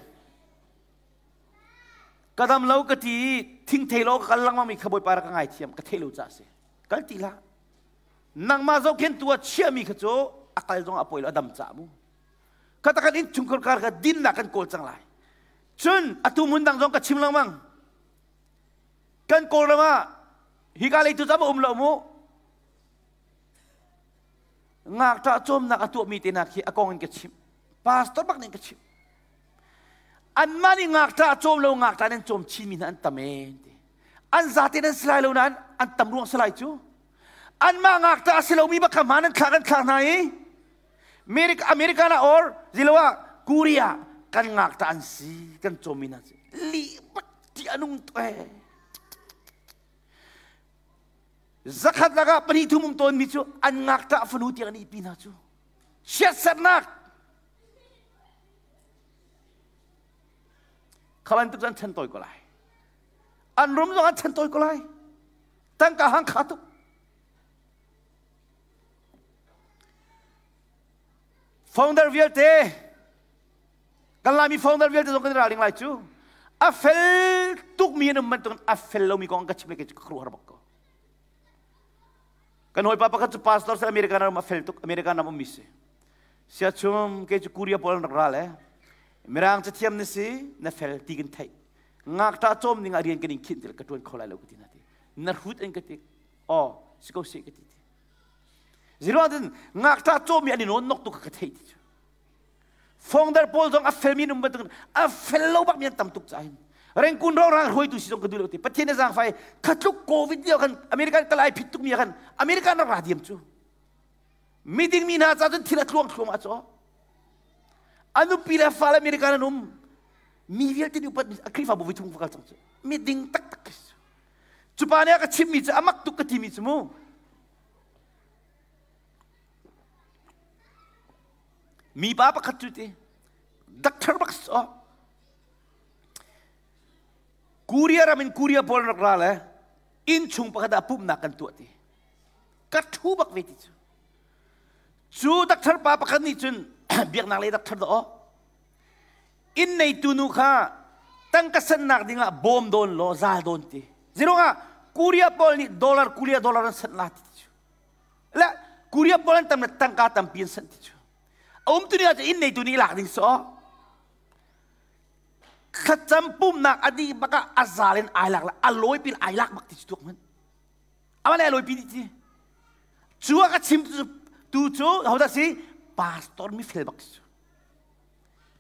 Speaker 1: Ka dam lo ka ti i thingthei lo ka kal lengmang mi kha Bawipa rak ka ngaithiam ka theih lo caah si. Kal ti hlah. Nangmah zohkhentu ah chiahmi kha cu a kal zong a poi lo a dam caah mu. Ka takan inn chungkhar kar kha dinnak kan kawl cang lai. Cun atu hmun dang zong ka chim lengmang. Kan Kawlram ah hika lei tu ca um lo mu. Ngakṭah cawmnak a tuahmi te hna khi a kong in ka chim. Pastor bak nih ka chim. Anmah nih ngakṭah cawm lo ngakṭah nan cawm chinmi hna an tam ee ti. An zate nan si lai lo nain an tam ruang si lai cu. Anmah ngakṭah a si lomi bak kha hmaan an thlak an thlak hna i America American ah or ziloah Korea kan ngakṭah an si kan cawmmi hna si. Lih bak ti a nung tuk ee. Zakhat lakah pahnih thum um tawnmi cu an ngakṭah fanu tiang an ihpi hna cu. Chiatsernak Kha bantuk cu an chan tawi ko lai. An rum zong an chan tawi ko lai. Tangka hang kha tuk. Founder vialte kan Laimi founder vialte zong kan i ralring lai cu. A fel tukmi an um bantukin a fel lomi kong ka chim le kei cu ka khuaruahhar bak ko. Kan hawipa pakhat cu pastor si American ram a fel tuk American ram ummi si. Siachum kei cu Korea pawl an rak ra le Mirang cathiam na si na fel ti kan theih. Ngakṭah cawm ding ah rian kan in khinh ti ka ṭuan kho lai lo ka ti na ti. Na hrut an ka ti. Aw si ko seh ka ti ti. Ziruang cun ngakṭah cawmi an i nawn nok tuk ka theih ti cu. Fongdar pawl zong a felmi an um bantukin a fel lo bakmi an tam tuk caah hin Rengkun rorang hruaitu si zong ka duh lo ti. Pathian na zaangfai khatluk COVID lio khan American kal ai phit tukmi ah khan American rak ra diam cu. Miding mi hna ca cun thil a tluang thluam ah caw. A nupi le fale American an um. Mi vialte nih upat a Khrihfabu voi thum kal cang cu. Miding taktak cu pa nih a ka chimmi cu a mak tuk ka timi cu mu. Mi pa pakhat cu ti doctor bak so Korea ram in Korea pawl rak ra le inn chung pakhat ah pumhnak kan tuah ti. Ka ṭhu bak ve ti cu. Cu doctor pa pakhat nih cun biaknak lei doctor dah aw inn neitu nu kha tangka sannak dingah bawm dawn law zal dawn ti. Zirungah Korea pawl nih dollar Korea dollar an sanh la ti cu. Le Korea pawl an tam le tangka tampi an sanh ti cu. A um tu ni ah inn neitu nih lak ding so. Thlacam pumnak a dih bak ah a zal in ai lak le a lawi pin ai lak bak ti cu tuak hmanh. Amah le a lawi pi dih ti. Cu a ka chim tu cu hodah si pastor mi fel bak cu.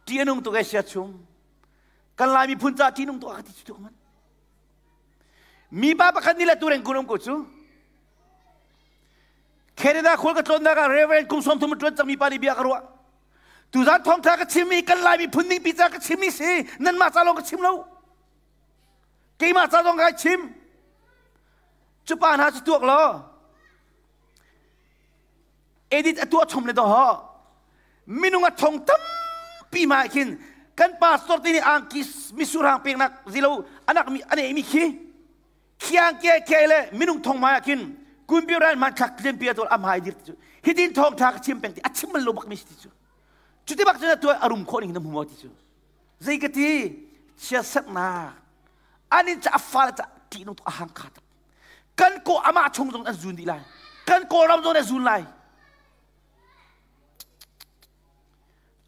Speaker 1: Ṭih a nung tuk e sia chung. Kan Lai miphun caah ṭih nung tuk a ka ti cu tuak hmanh. Mi pa pakhat nih le tu reng kun um ko cu. Canada khual ka tlawnnak ah Reverend kum 30 a ṭuan cangmi pa nih bia ka ruah. Tuzan thawngṭha ka chimmi kan Lai miphun ningpi ca ka chimmi si nanmah ca lawng ka chim lo. Keimah ca zong kai chim. Cu pa hna cu tuak law edit a tuah chom le doh minung a thong tampi ma khin kan pastor te nih angki misurang peknak zilo anak mi ane mi khi khiang ke ke le minung thong mai ah khin kumpiuran hmanthlak tlian pi a am hai dir ti cu hitin thong tha ka chim peng ti a chim bal lo bak mi si ti cu cuti bak cun atu a rum khawh ning na hmu maw ti cu zei ka ti chiatserhnak an in ca a fale ca ṭih nung tuk a hang kha tuk kan kaw amah chung zong an zun dih lai kan kawlram zong an zun lai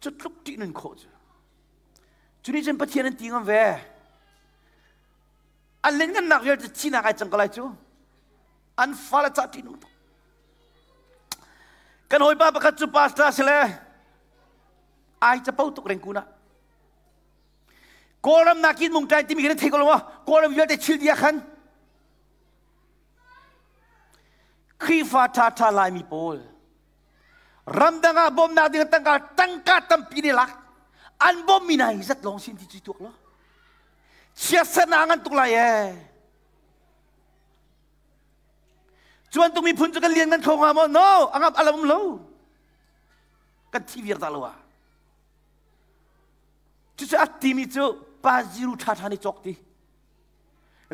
Speaker 1: cu tluk ṭih nun khawh cu cu nih cun Pathian an ti ngam ve An lianngannak vialte thihnak ai cang ko lai cu. An fale ca ṭihnung tuk. Kan hawipa pakhat cu pastor si le ai capo tuk rengkun ah. Kawlram nakin mungṭai timi khi na thei ko lo maw? Kawlram vialte chil dia khan. Khrihfa ṭhaṭha Laimi pawl ramdang ah bawmnak ding tangka tangka tampi ne lak an bawmmi hna hi zat lawng sin ti cu tuak lo chiatsernak a ngan tuk lai ee cu bantuk miphun cu kan lian ngan kho hnga maw no a ngap a lam lo kan thi viar dah lo ah cucu a timi cu pa ziru ṭha ṭha nih cawk ti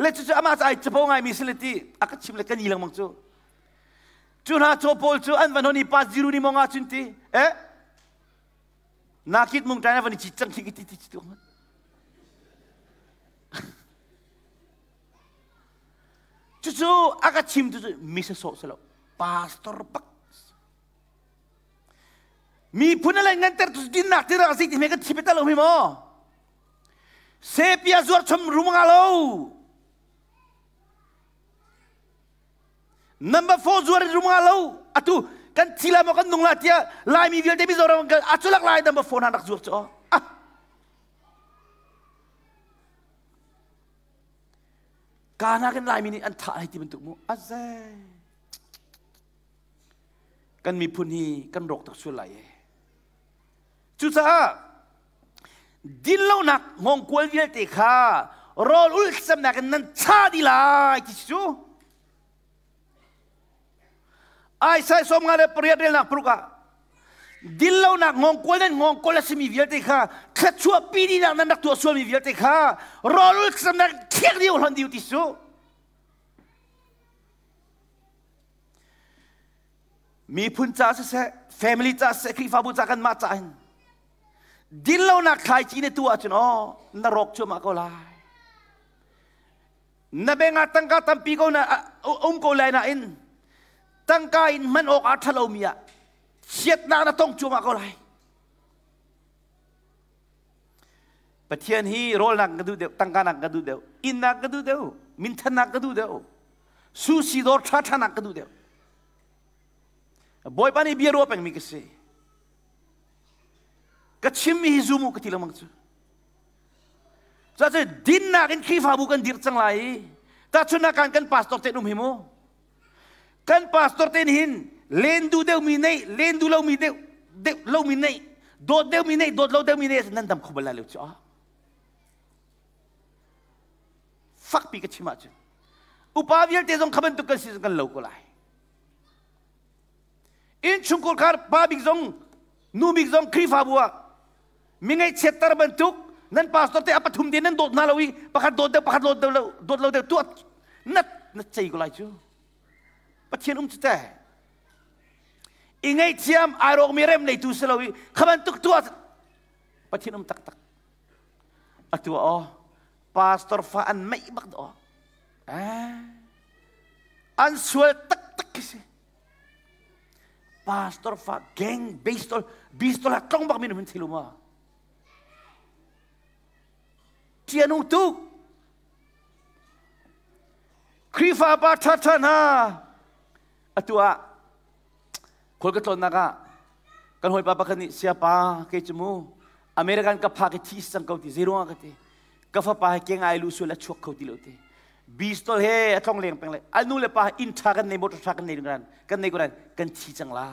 Speaker 1: le cucu amah cu ai capo ngaimi si le ti a ka chim le kan i lengmang cu cu hna caw pawl cu an van hon i pa ziru ni mong ah cun ti eh Nakit mung ṭai na van i cit cang khi ti ti ti Cucu a ka chim tu cu mi sawsawh si lo pastor bak miphun le nganter tu dinnak ti rak si ti hme kan thi pe lo hi maw sepia zuar chom rum nga lo Number 4 zuar in rum nga lo. Atu kan thi la maw kan nung la tiah Laimi vialte Mizoram kan a culak lai number 4 hna rak zuar cu. Ah. Kana kan Laimi nih an thah lai ti bantuk mu. Azai. Kan miphun hi kan rawk tuk sual lai e. Cucaah dinlonak hngawngkual vialte kha rawl ulh thlacamnak in nan cha dih lai ti cu Isaiah 58 relnak paruk ah dinlonak hngawngkual nan hngawngkual a simi vialte kha thluachuah pi dihnak nan rak tuah sualmi vialte kha rawl ulh thlacamnak khiak dih u hlonh dih u ti cu. Miphun ca siseh, family ca siseh, Khrihfabu ca kanmah ca hin dinlonak thlaici na tuah ahcun aw na rawk cuahmah ko lai. Na beng ah tangka tampi ko na um ko lai nain tangka in hman awk ah ṭhalomi ah chiatnak na tong cuahmah ko lai. Pathian hi rawlnak ka duh deuh, tangka nak ka duh deuh, innnak ka duh deuh, minthannak ka duh deuh, sushi dawr ṭhaṭha nak ka duh deuh. Bawipa nih bia ruah pengmi ka si. Ka chimmi hi zum u ka ti lengmang cu. Cuacun dinnak in Khrihfabu kan dirh cang lai i tahchunhnak kan kan pastor te um hi mu. Kan pastor te hin len duh deuhmi neih, len duh lomi deuh deuh lomi neih, dawt deuhmi neih, dawt lo deuhmi neih nan dam kho bal lai lo cu. Fakpi ka chim ahcun upa vialte zong kha bantuk kan si kan lo ko lai. Innchungkhar khar pa bik zong nu bik zong Khrihfabu ah mi ngaihchiatter bantuk nan pastor te a pathum te nan dawt hna lo i pakhat dawt deuh pakhat dawt deuh lo dawt lo deuh tuah na na cei ko lai cu Pathian um cu te i ngaihthiam ai rawk mi rem neitu si lo i kha bantuk tuah Pathian um taktak atu aw pastor fa an meih bak do an sual taktak khi si Pastor fa gang bistol bistol ha tlong bak mi na hun thilu ma? Tianung tuk. Khrihfa pa ṭha ṭha hna atu ah khual ka tlawnnak ah kan hawipa pakhat nih siapa kei cu mu American ka phak i thi cang ko ti zeiruang ah ka ti ka fapa he keng ai lu sual a chuak kho ti lo ti bistol he a tlong leng peng le a nu le pa inn ṭha kan nei motor ṭha kan nei kan kan nei kan kan thi cang la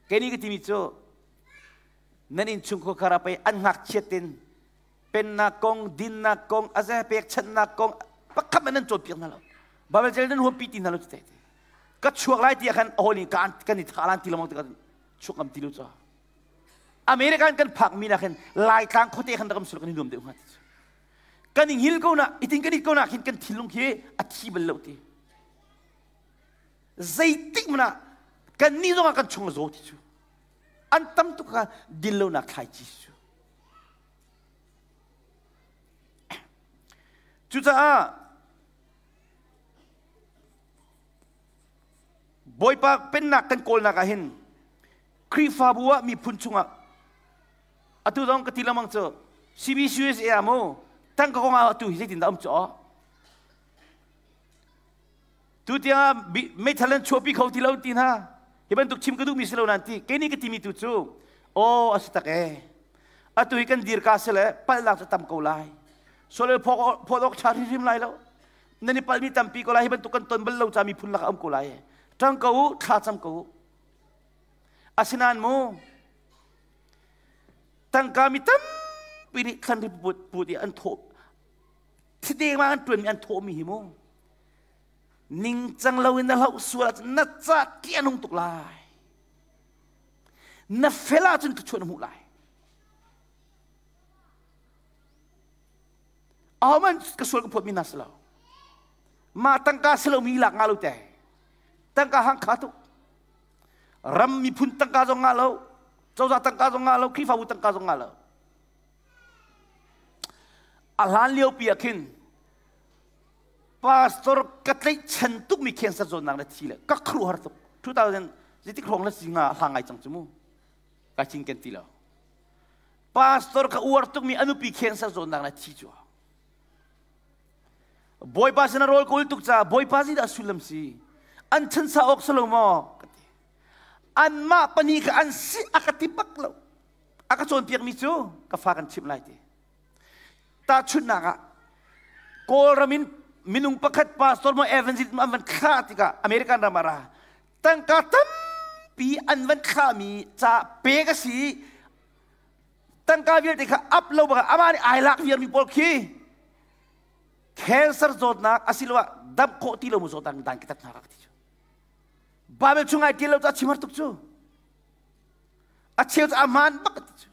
Speaker 1: kei nih ka timi cu nan inn chung khua pei an ngakchiat tin pennak kong dinnak kong aze pekchanhnak kong pakhat man nan cawnpiak hna lo Bible cel nan huampi ti hna lo te ka chuak lai ti ah khan a hawi kan kan i tha lan ti lo ti chuak ngam ti lo cha American kan phak mi nak hin Laitlang khuate khan rak sul kan i nuam deuh hnga ti cu. Kan i hngil ko na itin kan it ko na khin kan thinlung khi a thi bal lo ti. Zeitik mana kan ni zong ah kan chung a zaw ti cu. An tam tuk kha din lo nak thlaici cu. Cucaah Bawipa pennak kan kawlnak ah hin Khrihfabu ah miphun chungah atu zong ka ti lengmang cu CBCUSA ah mu tangka kong ah atu hi zeitindah um cu aw tu tiang meithal an chuahpi kho ti lo ti hna hi bantuk chim ka duhmi si lo nan ti kei nih ka timi tu cu aw a si tak e atu hi kan dirka si le palhnak cu tam ko lai sual phawt awk ṭha hrimhrim lai lo nan i palhmi tampi ko lai hi bantuk kan ton bal lo ca miphun lakah um ko lai ṭang ko u thla cam ko u Asinain mu tangka mi tampi nih thlanri put put i an thawh thideng ma an ṭuanmi an thawhmi hi mu ningcang loin na hloh sual ahcun na ca ti a nung tuk lai na fel ahcun thluachuah na hmuh lai ahohmanh ka sual ka phawtmi hna si lo mah tangka si lomi lak nga lo te tangka hang kha tuk ram miphun tangka zong ngah lo cozah tangka zong ngah lo khrihfabu tangka zong ngah lo a hlan lio pi ah khin pastor ka tlaihchan tukmi cancer zawtnak na thi le ka khru har tuk 2000 zeitik hrawng la si nga hla ngai cang cu mu ka cing ken ti lo pastor ka uar tukmi anupi cancer zawtnak na thi cu Bawipa sin a rawl kawl tuk caah Bawipa zeidah sullam si? An chansa awk si lo maw? Ka ti. Anmah pahnih kha an si a ka ti bak lo. A ka cawnpiakmi cu ka fa kan chimh lai ti. Tahchunhnak ah Kawlram in minung pakhat pastor maw evangelist an van thlah tikah American ram ah ra tangka tampi an van thlahmi ca pek a si tangka vialte kha ap lo bak amah nih ai lak viarmi pawl khi cancer zawtnak asiloah dam khawh ti lo mu zawtnak dan ka tat hna ka ti cu Bible chung ai ṭial lo cu a chim har tuk cu a cheu cu a hmaan bak ti cu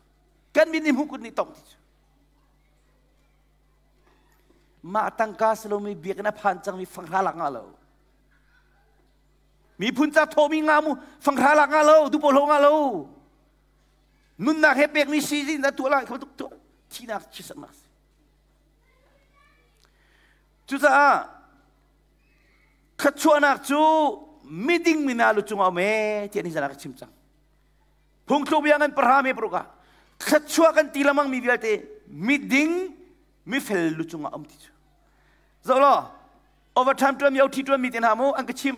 Speaker 1: kan min i hmuh kut nih tong ti cu mah tangka si lomi biakinn a phan cangmi fanghra lak ngah lo. Miphun ca thawmi nga mu fanghra lak nga lo, dupo lo nga lo. Nunnak he pekmi si zin da tuah lai kha tuk tuah thinak chisaknak si. Cucaah thluachuahnak cu miding mi hna lu cungah um ee tiah nizan ah ka chim cang. Phungthluk bia ngan pahra me paruk ah thluachuah kan ti lamang mi vialte miding mifel lu cungah um ti cu. Zoh law overtime tuan mi OT tuan mi te hna mu an ka chim.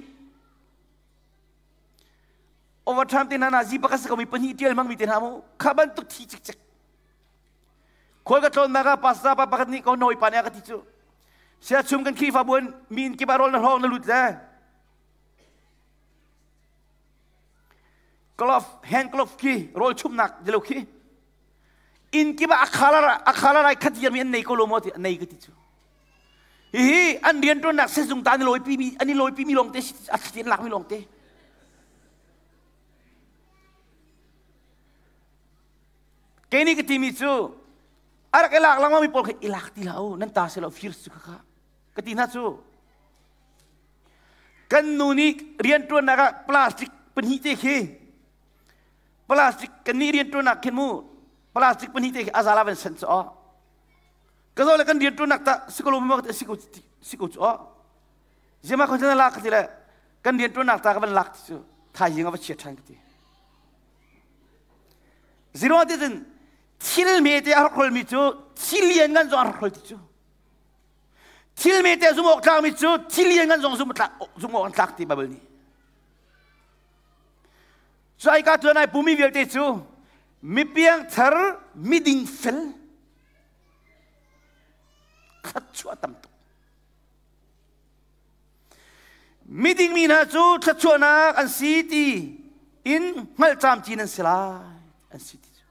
Speaker 1: Overtime te hna na zi pakhat ko mi pahnih tial mang mi te hna mu kha bantuk thi cikcek. Khual ka tlawnnak ah pastor pa pakhat nih ko nawi pa nih a ka ti cu. Sia chum kan Khrihfabu in mi inn kip ah rawl na hlawng na lut le glove hand glove khi rawl chumnak dilo khi inn kip ah a khala rai khat mi an nei ko lo maw ti nei ka ti cu. Hihi an rianṭuannak sehzung ta an i lawipi mi an i lawipi mi lawngte a thli an lak mi lawngte. Kei nih ka timi cu a rak i lak lengmang mi pawl kha i lak ti hlah u nan ta si lo fir su kha ka ti hna cu kan nu nih rianṭuannak ah plastic pahnih te khi plastic kan nih rianṭuannak khin mu plastic pahnih te khi a zala van sanh cu aw ka zo le kan rianṭuannak ta si ko lo ma si ko si ko cu aw ziama ko lak ka ti le kan rianṭuannak ta ka van lak ti cu thaizing a va chia ṭhan ka ti Zero ti cun thil mete a rak mi cu thil lian ngan zong a rak ti cu. Thil mete zum awk tlakmi cu thil lian ngan zong zum awk an tlak ti Bible nih. Cu ai ka tuan ai pumi vialte cu mipiang thar miding fel khat chuah tam tuk. Miding mi hna cu thluachuahnak an si ti in hngalh camcin an si lai an si ti cu.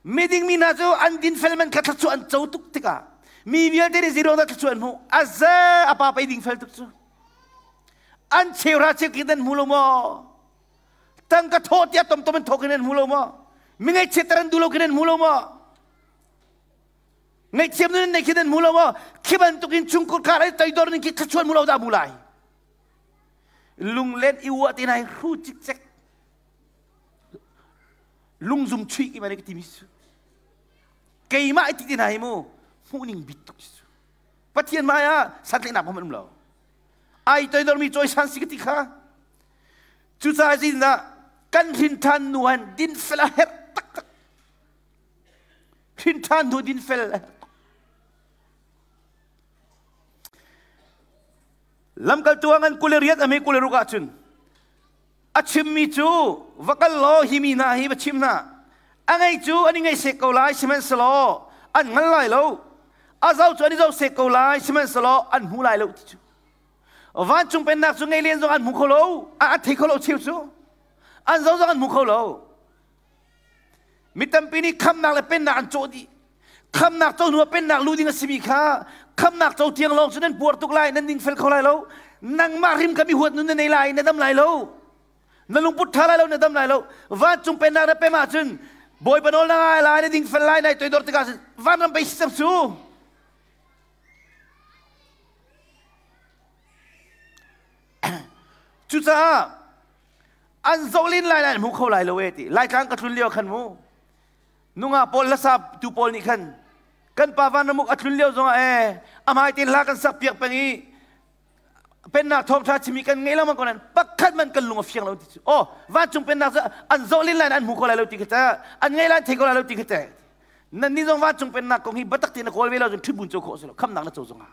Speaker 1: Miding mi hna cu an dinfel man kha thluachuah an co tuk tikah mi vialte nih zeiruang dah thluachuah an hmuh? A ze a pa pei dingfel tuk cu. An cheuhra cheukhat an hmu lo maw? Tangka thawh tiah tomtom an thawk in an hmu lo maw? Mi ngaihchiatter an duh lo khin an hmu lo maw? Ngaihthiam nun nei khi nan hmu lo maw? Khi bantukin chungkhur khar ai toidor ning khi thluachuah hmu lo dah hmu lai. Lunglen i uah te nai hru cikcek. Lungzum chuih ki mane ka timi su. Keimah i ti te nai mu hmuh ning bit tuk su. Pathian mai ah santlaihnak hmanh um lo. Ai toidor mi cawisan si ka ti kha. Cucaah zinah kan hrin ṭhan nu han din fel a herh taktak. Hrin ṭhan hnu dinfel Lamkaltu ah ngan 28 a mi 26 ahcun a chimmi cu va kal law hi mi hna hi va chim hna a ngei cu an i ngei sek ko lai sihmanhsehlaw an hngal lai lo a zoh cu an i zoh sek ko lai sihmanhsehlaw an hmu lai lo ti cu vancung pennak cu ngei len zong an hmu kho lo a thei kho lo cheu cu an zoh zong an hmu kho lo Mi tampi nih khamnak le pennak an cawh dih. Khamnak co hnu ah pennak lu ding a simi kha khamnak co tiang lawng cu nan puar tuk lai, nan dingfel kho lai lo. Nangmah hrim kha mi huat nun na nei lai, na dam lai lo. Na lungput ṭha lai lo, na dam lai lo. Vancung pennak na pem ahcun Bawipa nawl na ngai lai, na dingfel lai, nai toidor tikah vanram pei si cang cu. Cucaah an zoh len lai lai an hmu kho lai lo e ti laitlang ka tlun lio khan mu nunga pawl hlasa tu pawl nih khan kan pa van ramuk a tlun lio zongah e amai ten hla kan sak piak peng i pennak thawngtha chimi kan ngei lengmang ko nan pakhat man kan lung a fiang lo ti cu oh vancung pennak cu an zoh len lai an hmu kho lai lo ti kha ta an ngei lai thei kho lai lo ti kha ta nan ni zong vancung pennak kong hi batak te na kawl ve lo cun ṭhibun co khawh si lo khamnak na co zongah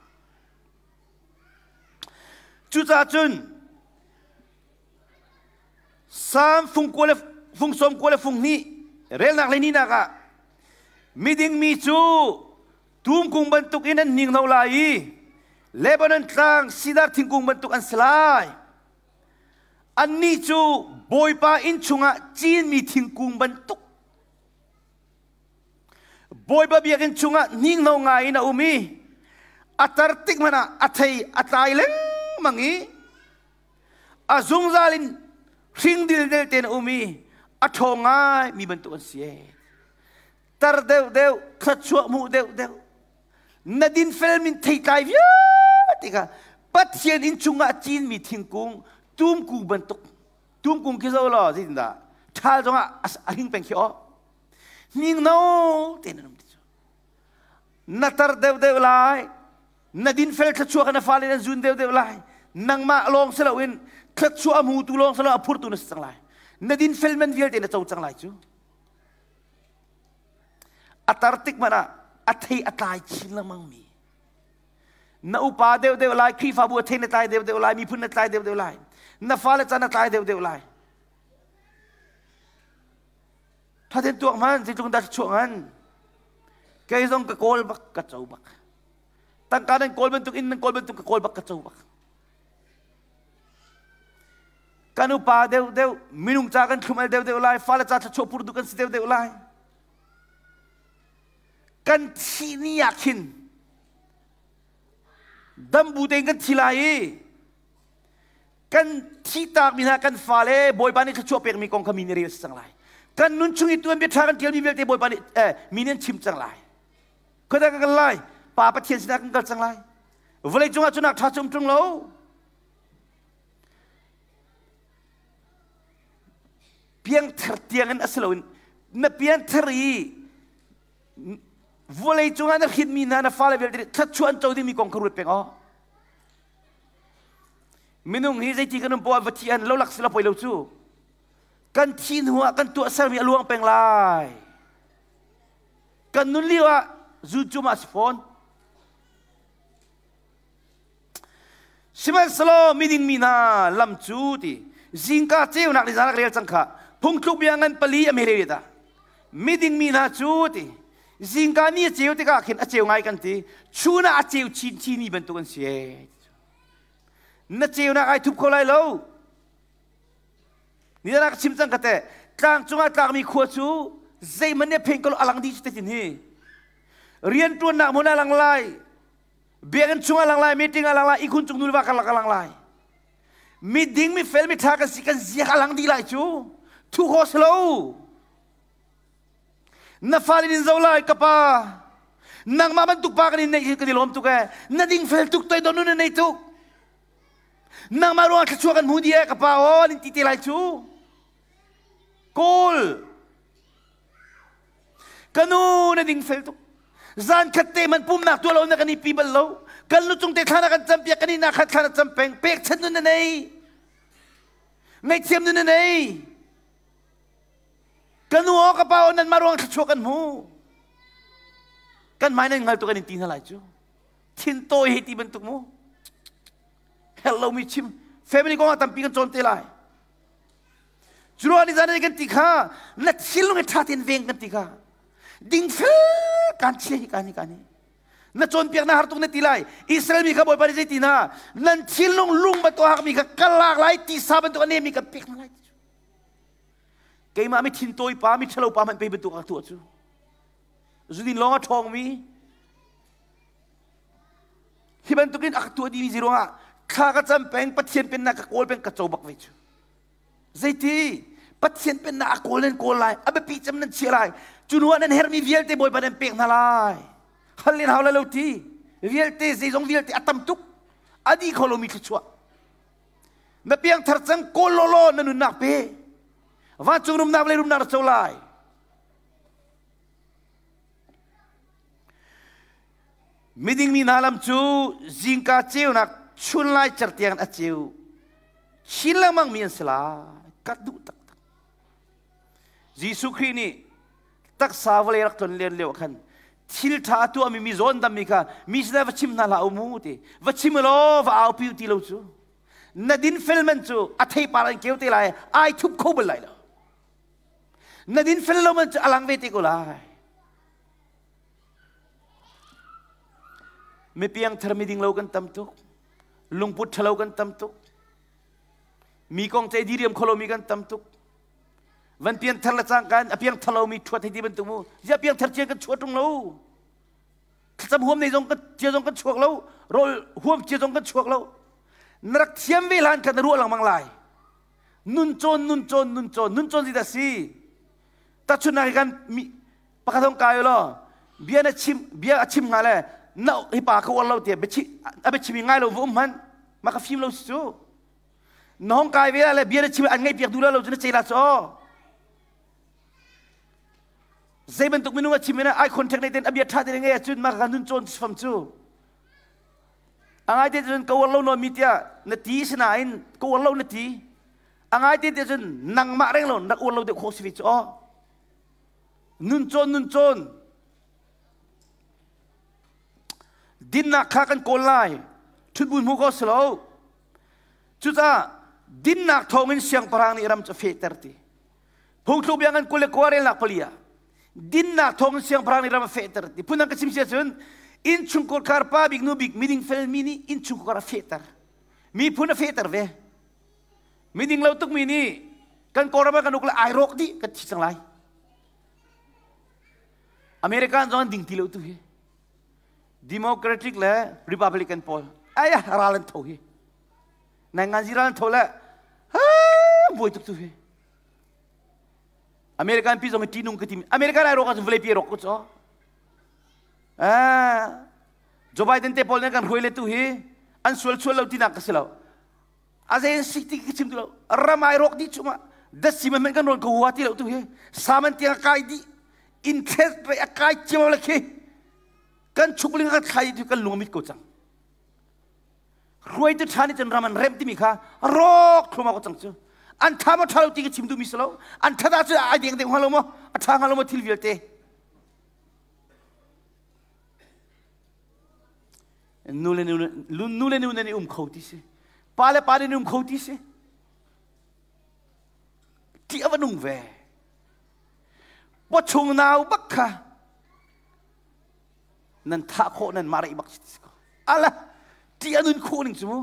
Speaker 1: cucaah cun Salm fung kua le fung sawm kua le fung hnih relnak le nihnak ah miding mi cu tumkung bantuk in an hninghno lai i Lebanon tlang sidar thingkung bantuk an si lai. Annih cu Bawipa inn chungah cinmi thingkung bantuk Bawipa biakinn chungah hninghno ngai in a um i a tar tik hmanh ah a thei a tlai lengmang i a zungzal in hring dildel tein a um i a ṭhawng ngai mi bantuk an si ee. Tar deuhdeuh, thluachuah hmuh deuhdeuh, na dinfel min theitlai vialte kha Pathian inn chungah cinmi thingkung tumkung bantuk. Tumkung khi zo law zeitindah ṭhal zongah a hing peng khi aw. Hning no tein an um ti cu. Na tar deuhdeuh lai, na dinfel thluachuah na fale nan zun deuhdeuh lai. Nangmah lawng si loin thluachuah a hmutu lawng si lo a phurtu na si cang lai. Na dinfel man vialte na co cang lai cu. A tar tik hmanh ah a thei a tlai chin lengmang mi. Na upa deuhdeuh lai, Khrihfabu a thei na tlai deuhdeuh lai, miphun na tlai deuhdeuh lai. Na fale can na tlai deuhdeuh lai. Thaten tuak hman zeitluk dah chuah ngan. Kei zong ka kawl bak ka co bak. Tangka nan kawl bantuk in nan kawl bantuk ka kawl bak ka co bak. Kan upa deuh deuh minung ca kan thlum al deuh deuh lai fale ca thluachuah pur du kan si deuh deuh lai. Kan thi ni ah khin dambu tein kan thi lai i kan thihtakmi hna kan fale Bawipa nih thluachuah pekmi kong kha mi nih rel si cang lai. Kan nun chung i tuan bia ṭha kan ṭialmi vialte Bawipa nih mi nih an chim cang lai. Khuadang kan kal lai. Pa Pathian sinah kan kal cang lai. Vawlei cungah cunak ṭha cu um ṭung lo. Piangthar tiangin a si loin na piangthar i vawlei cungah na hrinmi hna na fale vialte nih thluachuah an co dingmi kong kha ruat peng aw. Minung hi zeiti kan um poah va thi an lo lak si lo poi lo cu. Kan thi hnu ah kan tuahsermi a luang peng lai. Kan nun lio ah zun cu ma si fawn. Sihmanhsehlaw miding mi hna lam cu ti zingka ceunak ni zan rel cang kha phungthluk bia ngan pali a mere ta miding mi hna cu ti zingka ni a ceu tikah khin a ceu ngai kan ti chun ah a ceu chin chin mi bantuk an si e na ceunak ai thup kho lai lo ni rak chim cang ka te tlang cungah tlakmi khua cu zeihmanh nih phen ko alang dih cu te tin hi rian tuannak hmun a lang lai biakinn chung a lang lai meeting a lang lai ihkhun cung nuva karlak a lang lai miding mi fel mi tha kan si kan ziak a lang dih lai cu thu kho si lo na fale in zo lai ka pa nangmah bantuk pa kan in neih kan i lawm tuk e na ding fel tuk toi don na nei tuk nangmah ruang thluachuah kan hmu di e ka pa aw nin ti te lai cu kawl ka nu na ding fel tuk zan khat te man pumnak tuah lo na kan i pi bal lo kan lu cung te thla na kan cam piak kan i na khat thla na cam peng pek chan nun na nei ngaihthiam nun na nei Ka nu aw ka pa aw nan mah ruang thluachuah kan hmu. Kan hmai nan hngal tu kan in ti hna lai cu. Thin tawi hei ti bantuk mu. Herh lomi chim. Family kong ah tampi kan cawn te lai. Curuah ni zan kan ti kha na thinlung i ṭha tein veng kan ti kha. Dingfel kan chia hi kan hi kan hi. Na cawnpiak na har tuk na ti lai. Israel mi kha Bawipa nih zei ti hna? Nan thinlung lung bantuk a hakmi kha ka lak lai tisa bantuk a nemi kan pek hna lai. Keimah mi thintawi pa, mi ṭhalo pa hmanh pei bantuk a tuah cu. Zudin lawng a ṭhawngmi hi bantukin a ka tuah dimi ruangah thla ka cam peng, Pathian pennak ka kawl peng, ka co bak ve cu. Zeiti? Pathian pennak a kawl nan kawl lai, a biapi cem nan chia lai. Cu hnu ah nan herhmi vialte Bawipa nan pek hna lai. Hal len hau lai lo ti. Vialte zeizong vialte a tam tuk. A dih kho lomi thluachuah. Na piangthar cang kawl lawlaw na nunnak pe. Vancung rumnak le rumnak na co lai. Miding mi hna lam cu zingka ceunak chun lai cer tiang a ceu chin lengmang mi an si lai. Ka duh taktak. Jesuh Khrih nih taksa vawlei rak tlon len lio khan thil ṭha a tuahmi mi zawn dammi kha mi sinah va chim hna hlah u mu ti va chim law va au piu ti lo cu na dinfel man cu a theipar an keu te lai ai thup kho bal lai lo na dinfel lo man cu a lang ve te ko lai mi piangthar mi ding lo kan tam tuk lungput ṭhalo kan tam tuk mi kong cei diriam kholo mi kan tam tuk Van pianthar le cangka in a piangthar lomi ṭhuat hei ti bantuk mu. Ziah piangthar cia kan chuah ṭung lo. Thlacam huam nei zong kan cia zong kan chuak lo. Rawl huam cia zong kan chuak lo. Na rak thiam ve hlan kha na ruah lengmang lai. Nun cawn, nun cawn, nun cawn, nun cawn zeidah si? Tahchunhnak hi kan mi pakhat hong kai law bia na chim bia a chim hnga le na hi pa ka uar lo tiah biachi a biachim i ngai lo va um hmanh ma ka fim lo si cu. Na hong kai ve le bia na chim an ngaih piak duh lo cu na ce la cu. Zei bantuk minung a chim in eye contact nei ten a bia ṭha te ngei ahcun mah ka nun cawn fam cu. A ngai te cun ka uar lo nawn mi tiah na ti sinain ka uar lo na ti. A ngai te te cun nangmah reng lo nak uar lo deuh khawh si ve cu aw. Nun cawn nun cawn. Dinnak kha kan kawl lai. Ṭhutbun hmu ko si lo. Cucaah dinnak thawngin siangpahrang nih ram cu a fehter ti. Phungthluk bia ngan 29 relnak pali ah dinnak thawngin siangpahrang nih ram a fehter ti. Phundang ka chim si ahcun innchungkhar pa bik nu bik miding felmi nih innchungkhar a fehter. Miphun a fehter ve. Miding lo tukmi nih kan Kawlram ah kan uk le ai rawk dih kan thi cang lai. American zong an ding ti lo tu hi. Democratic le Republican pawl ai ral an tho hi. Nai ngan ral an tho le buai tuk tu hi. American pi zong hi ṭihnung ka timi American ai rawk ahcun vawlei pi rawk ko cu. Joe Biden te pawl nih kan hruai le tu hi an sual sual lo tinak ka si lo. A zei si ti ka chim ti lo. Ram ai rawk dih chungah datsi man kan rawn ko hua ti lo tu hi. Saman tiang a kai dih. Interest rate a kai cio le khi. Kan chukling kan thlai tu kan lung a mit ko cang. Hruaitu ṭha nih cun ram an remh timi kha rawk thluahmah ko cang cu. An ṭha maw ṭha lo ti ka chim duhmi si lo. An ṭhat ahcun ai deng deng hnga lo maw? A ṭha hnga lo maw thil vialte? Nu le nu nu le nu nan i um kho ti si. Pa le pa nan i um kho ti si. Ṭih a va nung ve. Pawchung nau bak kha nan thah khawh nan mah reih bak si ko ala ti a nun khawh ning cu mu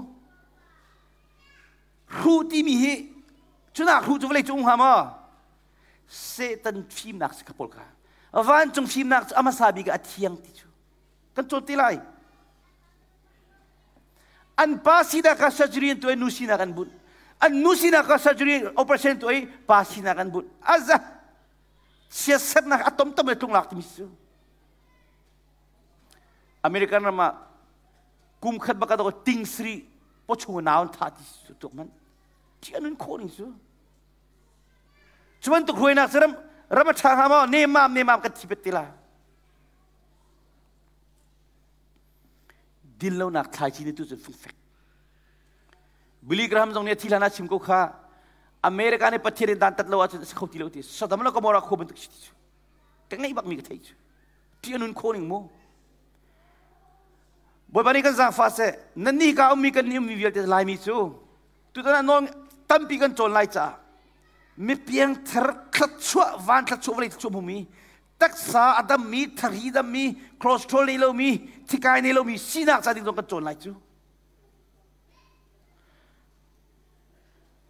Speaker 1: hru timi hi cunak hru cu vawlei cung hnga maw Satan fimnak si kha pawl kha vancung fimnak cu a hmasa bik ah a thiang ti cu kan cawn ti lai an pa sinak kha surgery an tuah i nu sinak an bunh an nu sinak kha surgery operation an tuah i pa sinak an bunh aza siasernak a tomtom le tlunglak timi cu American ram ah kum khat bak ah ting sri pawchung nau an thah ti cu tuk man ti an khawh ning cu cu bantuk hruainak cu ram ram a ṭha hnga maw nemam nemam kan thi pet ti la dinlonak thlaici ni tu cun fungfek Billy Graham zong nih a thi hlan ah chim ko kha America nih Pathian in dan tat lo ahcun a si kho ti lo ti Sodom le Gomorrah khua bantuk si ti cu ka ngeih bakmi ka thei cu ti a nun kho ning mu Bawipa nih kan zaangfah seh nan nih ka ummi kan nih ummi vialte Laimi cu tutan ah nawl tampi kan cawn lai caah mipiang thar thluachuah van thluachuah vawlei thluachuah hmumi taksa a dammi thari dammi cholesterol nei lomi thikai nei lomi sinak ca ding zong kan cawn lai cu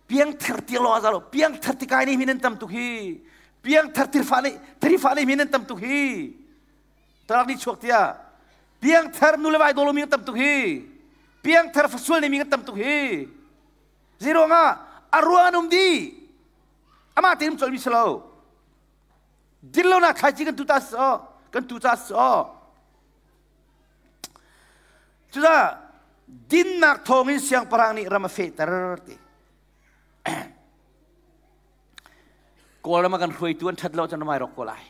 Speaker 1: piangthar tiang lawng ah za lo piangthar tikai nei mi nan tam tuk hi piangthar tirfa nei tharifa nei mi nan tam tuk hi tarak ni chuak tiah piangthar nu le vai dolo mi tam tuk hi piangthar fasual nei mi kan tam tuk hi zeiruangah a ruang an um di amah tein um colh mi si lo dinlonak thlaici kan tu ta so kan tu ca so Cucaah dinnak thawngin siangpahrang nih ram a fehter ti. Kawlram ah kan hruaitu an ṭhat lo ahcun ramai rawk ko lai.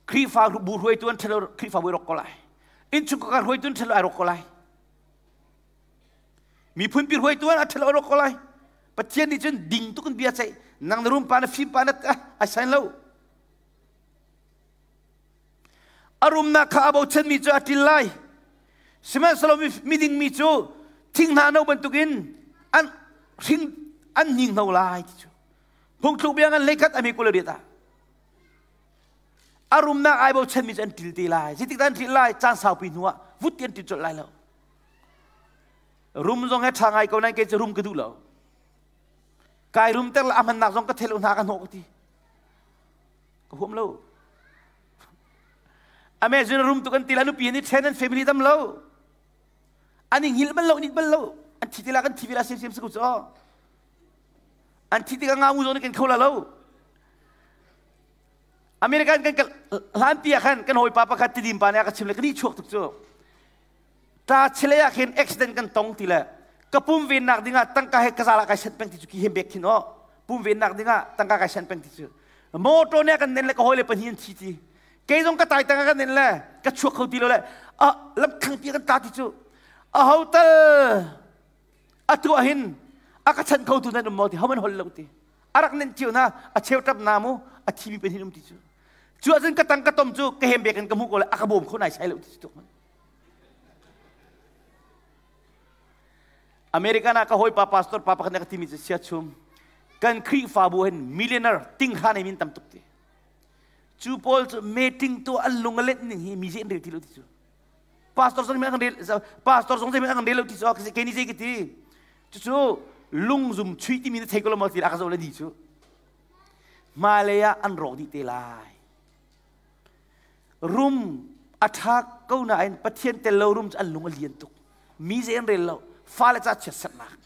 Speaker 1: Khrihfa bu hruaitu an ṭhat lo Khrihfabu rawk ko lai. Innchungkhar hruaitu an ṭhat lo ai rawk ko lai. Miphun pi hruaitu an ṭhat lo ai rawk ko lai. Pathian nih cun ding tuk in bia ceih. Nang na rum pa na fim pa na ai sain lo. A rumnak kha a bochanmi cu a ṭil lai. Sihmanhsehlaw miding mi cu thing hna no bantukin an hring an hninghno lai ti cu. Phungthluk bia ngan hleikhat a mi 28 ah. A rumnak ai bochanmi cu an ṭil te lai. Zeitik dah an ṭil lai? Caan saupi hnu ah vut ti an ṭil colh lai lo. Rum zong he ṭha ngai ko nain kei cu rum ka duh lo. Kai rum ter le a hmannak zong ka thei lo hna ka hnawh ka ti. Ka huam lo. Amazon rum tuk an ti la nupi an i then an family dam lo. An i hngilh bal lo, an it bal lo. An thi tila kan thi vela siam siam si ko cu. An thi tikah nga mu zong nih kan kho la lo. American kan kal hlan pi ah khan kan hawipa pakhat tidim pa nih a ka chim le ka ni chuak tuk cu. Ta chile ah khin accident kan tong ti le. Ka pum vennak dingah tangka he ka zala kai sent peng ti cu ki hem bek khin aw. Pum vennak dingah tangka kai sent peng ti cu. Motor nih a kan nen le ka hawile pahnih an thi ti. Kei zong ka tai tang a kan nen le ka chuak kho ti lo le a lam thlang pi kan ta ti cu. A hotel atu ah hin a ka chan kho tu nan um maw ti homan hol lo ti. A rak nen cio na a cheu tap na mu a thi mi pahnih um ti cu. Cu ahcun ka tang ka tom cu ka hem bek in ka hmuh ko le a ka bawm kho nai sai lo ti cu tuk man. American ah ka hawipa pastor pa pakhat nih a ka timi cu sia chum kan Khrihfabu hin millionaire ting hra nei min tam tuk ti. Cu pawl cu meeting tu an lung a let ning hi mi zei an rel ti lo ti cu. Pastor zong an rel pastor zong zei an rel lo ti cu kei ni zei ka ti. Cucu lungzum chui timi na thei ko lo maw ti a ka zoh le ni cu. Hmailei ah an rawk dih te lai. Rum a ṭha ko nain Pathian tel lo rum cu an lung a lian tuk. Mi zei an rel lo. Fale ca chiatserhnak.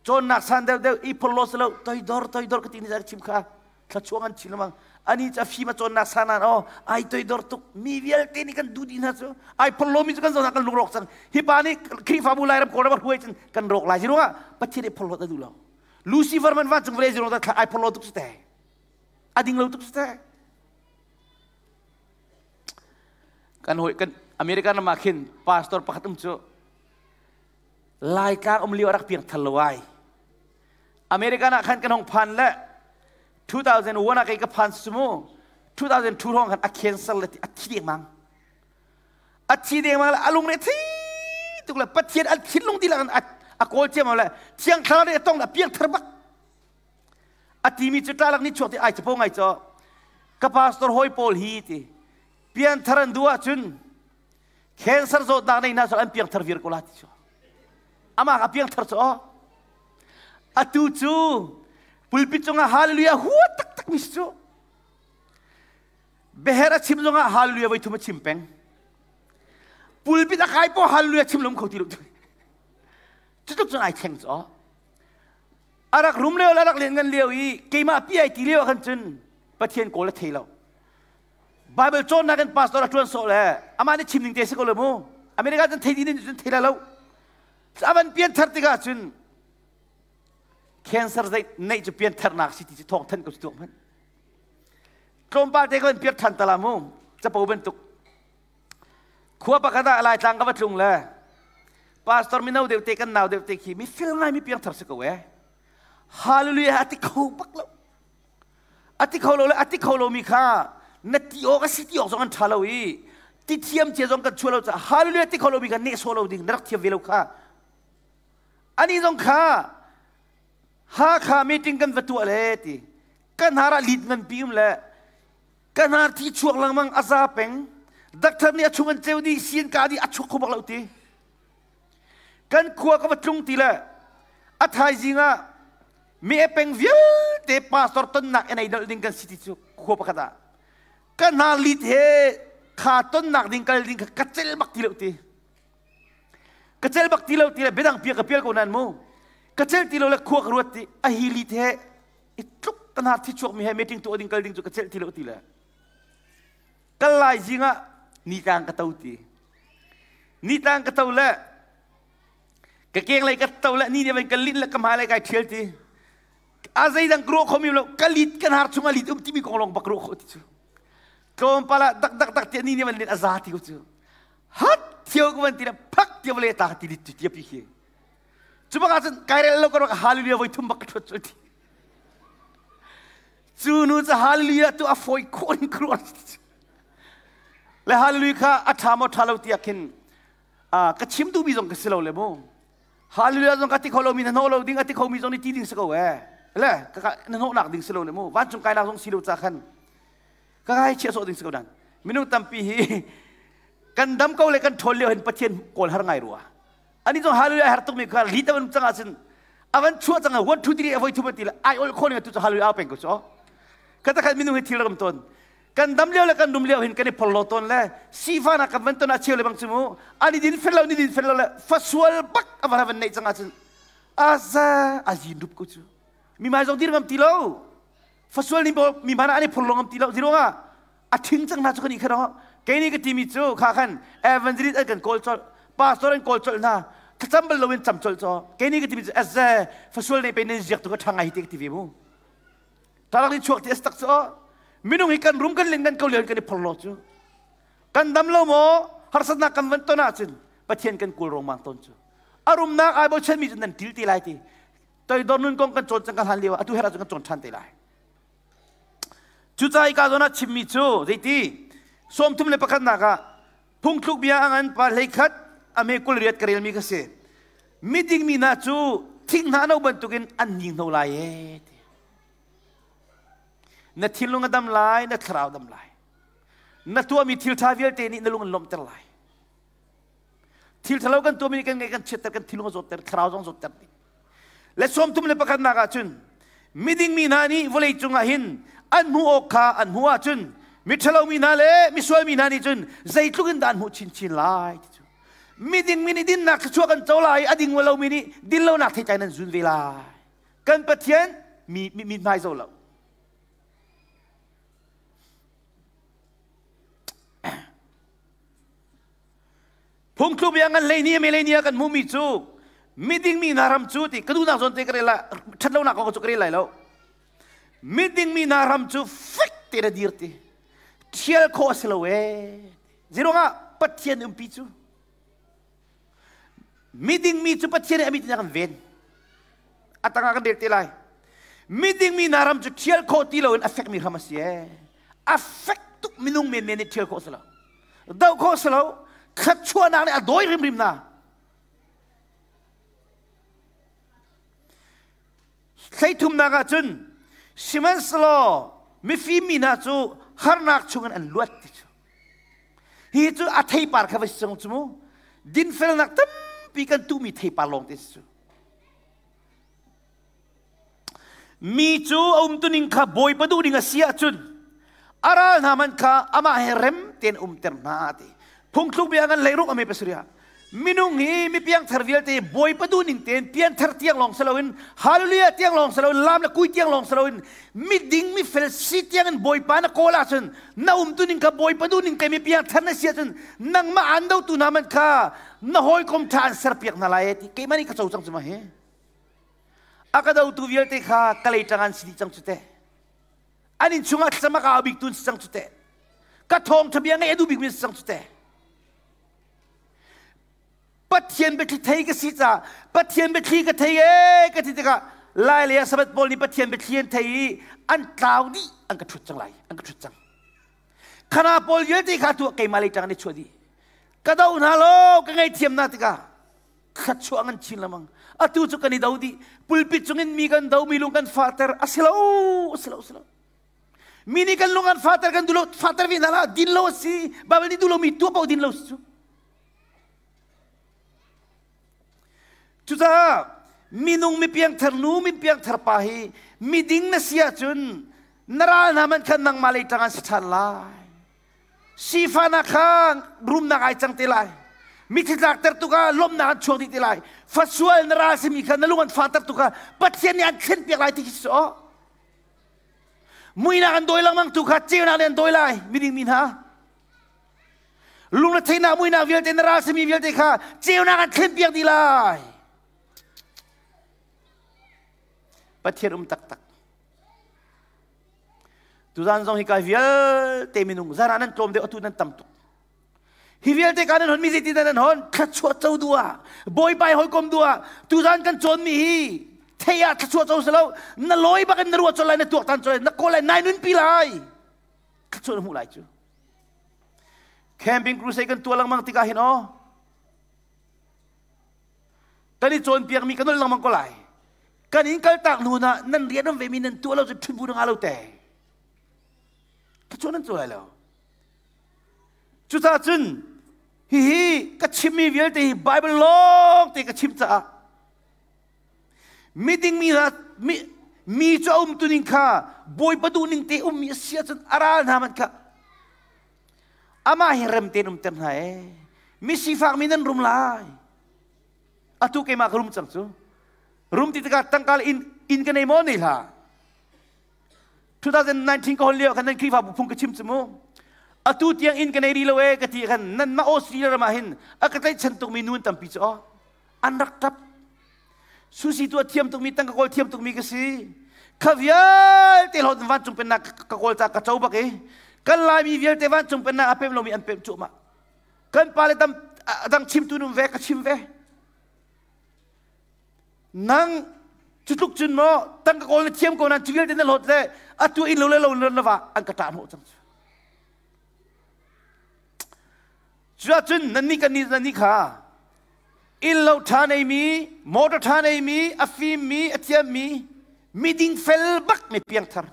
Speaker 1: Cawnnak san deuhdeuh i phorhlaw si lo toidor toidor ka ti ni chim kha thlachuang an chin lamang ani ca fim a cawnnak san an aw ai toidor tuk mi vialte nih kan duh dih hna cu ai phorhlaw mi cu kan zohnak kan lungrawk cang hi pa nih Khrihfabu Lairam Kawlram a hruai cun kan rawk lai ruangah Pathian i phorhlawt a duh lo Lucifer man vancung vawlei zirong ai phorhlaw tuk su te a ding lo tuk su te kan hoi kan American ram ah khin pastor pakhat um cu Laitlang um lio a rak piang thal lo ai American ah khan kan hong phan le 2001 ah kei ka phan su mu 2002 hrawng khan a cancel le a thi deng mang a thi deng mang le a lung re thi tuk le Pathian an thinlung dihlak in a kawl ciam le thiang thlarau nih a tong a piang thar bak A timi cu ṭalak nih chuak ti ai capo ngai caw. Ka pastor hawi pawl hi ti pianthar an duh ahcun cancer zawtnak nei hna an piangthar vir ko la ti cu. Amah a piangthar cu aw. Atu cu pulpit cungah hallelujah hua taktak mi si cu. Beher a chim zongah hallelujah voi thum a chim peng. Pulpit a kai po hallelujah chim lom kho ti lo. Cutluk cun ai thleng cu aw. A rak rum lio le a rak lianngan lio i keimah pi ai ti lio ah khan cun Pathian kawl a thei lo. Bible cawnnak in pastor a ṭuan sawh le amah nih chim ning te si ko lo mu. America cun thei dih ning cun thei lai lo. A van pian thar tikah cun cancer zei neih cu pian tharnak si ti cu thawng than ko si tuak hmanh. Tlawmpal te ka van piar ṭhan ta la mu. Capo bantuk. Khua pakhat ah Laitlang ka va tlung le pastor mino deuh te kan nau deuh te khi mi fel ngai mi piangthar si ko e. Hallelujah a ti kho bak lo. A ti kho lo le a ti kho lo mi kha na ti awk a si ti awk zong an ṭha lo i ti thiam cia zong kan chuah lo caah hallelujah ti kho lo mi kha nehsawh lo ding na rak thiam ve lo kha. Ani zong kha Hakha meeting kan va tuah le ti kan har ah lit nganpi um le Ka hnar thi chuak lengmang a za peng. Doctor nih a chung an ceu dih, si an kah dih, a chuak kho bak lo ti. Kan khua ka va tlung ti le a thaizing ah mi e peng vialte pastor tonnak in ei dolh ding kan si ti cu khua pakhat ah ka hna lit he kha tonnak ding kal ding kha ka cel bak ti lo ti. Ka cel bak ti lo ti le biadang pia ka pial ko nan mu. Ka cel ti lo le khua ka ruat ti a hi lit he i tluk ka hnar thi chuak mi he meeting tuah ding kal ding cu ka celh ti lo ti le kal lai zing ah nitlang ka to ti nitlang ka to le ka keng lei ka to le ni nih van ka lin le ka hmai lei kai thial ti a zeidang ka ruah kho mi lo ka lit ka hnar chung a lit um timi kong lawng bak ruah kho ti cu tlawmpal ah dak dak dak ti ni nih van lin a za ti ko cu hat thio ka van ti le phak tia vale ta ti lit ti tia pi khi Cu bak ahcun kai rel lo ka rak hallelujah voi thum bak ka ṭhuat cu ti. Cu nu cu hallelujah tu a fawi khawh in ka ruah. Le hallelujah kha a ṭha maw ṭha lo tiah khin ka chim duhmi zong ka si lo le mu. Hallelujah zong ka ti kho lomi na hnawh lo ding a ti khomi zong nih ti ding si ko ee. Le ka na hnawhnak ding si lo le mu. Vancung kainak zong si lo ca khan ka ngai chia sawh ding si ko dan. Minung tampi hi kan dam ko le kan ṭhawl lio hin Pathian kawl har ngai rua. Ani zong hallelujah har tukmi kha lit avan cang ahcun avan chuah cang ah 1 2 3 avoi thum ti le ai ol kho ning tu cu hallelujah au peng ko cu ka ta khat minung hi thil ram ton kan dam lio le kan dum lio hin kan i phorlo ton le sifa na kan van ton a cheu le bang chu mu ani din fel lo ni din fel lo le fasual bak avan avan nei cang ahcun aza azin rup ko cu mi mai zong dir ngam ti lo fasual ni mi mana ani phorlo ngam ti lo ziruangah a ṭhing cang hna cu kan i khan kei nih ka timi cu kha khan evangelist an kan kawl colh pastor an kawl colh hna. Thlacam bal loin cam colh caw. Kei nih ka timi cu azze fasual nei pe nan ziak tu ka ṭha ngai hi te ka ti ve mu. Ṭalak ni chuak ti as tak cu minung hi kan rum kan len kan ko lio kan i phorhlaw cu. Kan dam lo maw harsatnak kan van ton ahcun Pathian kan kawl rongmang tawn cu. A rumnak ai bochan mi cu nan til te lai ti. Toidor nun kong kan cawn cang kan hlan lio atu her ahcun kan cawn ṭhan te lai. Cucaah hika zawn ah chimmi cu zeiti 31 nak ah phungthluk bia a ngan pa 11 a me 28 ka relmi ka si. Miding mi hna cu thing hna no bantukin an ning hno lai ee ti. Na thinlung a dam lai, na thlarau dam lai. Na tuahmi thil ṭha vialte nih na lung an lawmhter lai. Thil ṭhalo kan tuahmi nih kan ngaih kan chiatter, kan thinlung a zawtter, thlarau zong zawtter dih. Le 31 nak ah cun miding mi hna nih vawlei cungah hin an hmuh awk kha an hmuh ahcun miṭhalo mi hna le misual mi hna nih cun zeitluk in dah an hmuh chinchin lai ti cu. Miding mi nih dinnak thluachuah kan co lai i a ding lomi nih dinlonak theitlai nan zun ve lai. Kan Pathian mi mi hmai zo lo. Phungthluk bia ngan leini me leini ah kan hmuhmi cu miding mi hna ram cu ti ka duhnak zawn te ka rel la ṭhatlonak kong cu ka rel lai lo. Miding mi hna ram cu fek tein a dir ti. Ṭhial khawh a si lo ee. Zeiruangah Pathian umpi cu miding mi cu Pathian nih a mit in a kan ven. A tangah kan rel te lai. Miding mi hna ram cu ṭhial khawh ti loin a fekmi ram a si ee. A fek tuk minung menmen nih ṭhial khawh a si lo. Doh khawh a si lo. Thluachuahnak nih a dawi hrimhrim hna. Hleithumnak ah cun sihmanhsehlaw mifim mi hna cu harnak chungin an luat ti cu. Hi cu a theipar kha va si cang cu mu. Dinfelnak tampi kan tuhmi theipar lawng te si cu. Mi cu a umtuning kha Bawipa duh ding a si ahcun a ral hna hmanh kha amah he rem tein umter hna ti. Phungthluk bia ngan 16 a me pasarih ah minung hi mi piangthar vialte Bawipa duh ning tein pianthar tiang lawng si loin hallelujah tiang lawng si loin lam le kui tiang lawng si loin miding mifel si tiang in Bawipa na kawl ahcun na umtuning kha Bawipa duh ning te mi piangthar na si ahcun nangmah an dotu hna man kha na hawikom ṭha an serpiak hna lai ti keimah nih ka co cang cu ma hi. A ka dotu vialte kha ka lei ṭang an si dih cang cu teh. An inn chungah thlacam a ka au biktu an si cang cu teh. Ka thawngṭha bia ngaih a duh bikmi an si cang cu teh. Pathian biathli thei ka si caah Pathian biathli ka thei ee ka ti tikah lai lei ah Sabbath pawl nih Pathian biathli an thei i an tlau dih an ka ṭhut cang lai an ka ṭhut cang. Khana pawl vialte kha tuah keimah lei ṭang an i chuah dih. Ka do hna lo ka ngaihthiam hna tikah thluachuah ngan chin lengmang. Atu cu kan i do dih. Pulpit cungin mi kan do, mi lung kan fahter. A si lo, a si lo, a si lo. Mi nih kan lung an fahter kan duh lo, fahter ve hna lah, din lo a si. Bible nih duh lomi tuah paoh din lo si cu. Cucaah minung mi piangthar nu, mi piangthar pa hi miding na si ahcun na ral hna man khan nangmah lei ṭang an si ṭhan lai. Sifahnak kha rumnak ai cang te lai. Mithi tlakter tuk ah lawmhnak an chuak dih te lai. Fasual na ral simi kha na lung an fahter tuk ah Pathian nih an thlenpiak lai ti khi si aw. Muinak an dawi lengmang tu kha ceunak nih an dawi lai miding mi hna. Lungretheihnak muinak vialte na ral simi vialte kha ceunak an thlenpiak dih lai. Pathian um taktak. Tuzan zong hi kai vialte minung zan ah nan tlawm deuh atu nan tam tuk. Hi vialte ka nan hon mi zeiti nan hon thluachuah co duh ah Bawipa hawikom duh ah tuzan kan cawn mi hi thei ah thluachuah co si lo na lawi bak in na ruah colh lai na tuaktan colh lai na kawl lai nai nunpi lai thluachuah na hmuh lai cu. Camping crusade kan tuah lengmang tikah hin aw kan i cawnpiakmi kan nolh lengmang ko lai kan in kaltak hnu na nan rian um vemi nan tuah lo cu ṭhut bu nga lo te ka nan cu lai lo cucaah cun hihi ka chimmi vialte hi Bible lawng te ka chim caah miding mi hna mi mi cu a um tuning kha bawipa duh ning te ummi a si ahcun a ral hna man kha amah hi rem tein umter hna ee mi sifak mi nan rum lai atu keimah ka rum cang cu rum ti tikah tangka le inn inn ka nei maw nei hlah 2019 ka hon lio khan nan Khrihfabu phung ka chim cu mu atu tiang inn ka nei rih lo ee ka ti khan nan mah Australia ram ah hin a ka tlaihchan tukmi nu an tampi cu aw. An rak ṭap. Susi tu a thiam tukmi, tangka kawl thiam tukmi ka si. Kha vialte hlawt vancung pennak ka kawl ca ka co bak i kan Laimi vialte vancung pennak a pem lomi an pem cuahmah. Kan pale tam dang chimtu num ve ka chim ve. Nang cutluk cun maw tangka kawl na thiam ko nan cu vialte na hlawt le atu inn lo le lo na va an ka ṭah hnawh cang cu. Cuahcun nannih kan nih nannih kha innlo ṭha neimi, motor ṭha neimi, a fimmi, a thiammi, miding fel bak mi piangthar,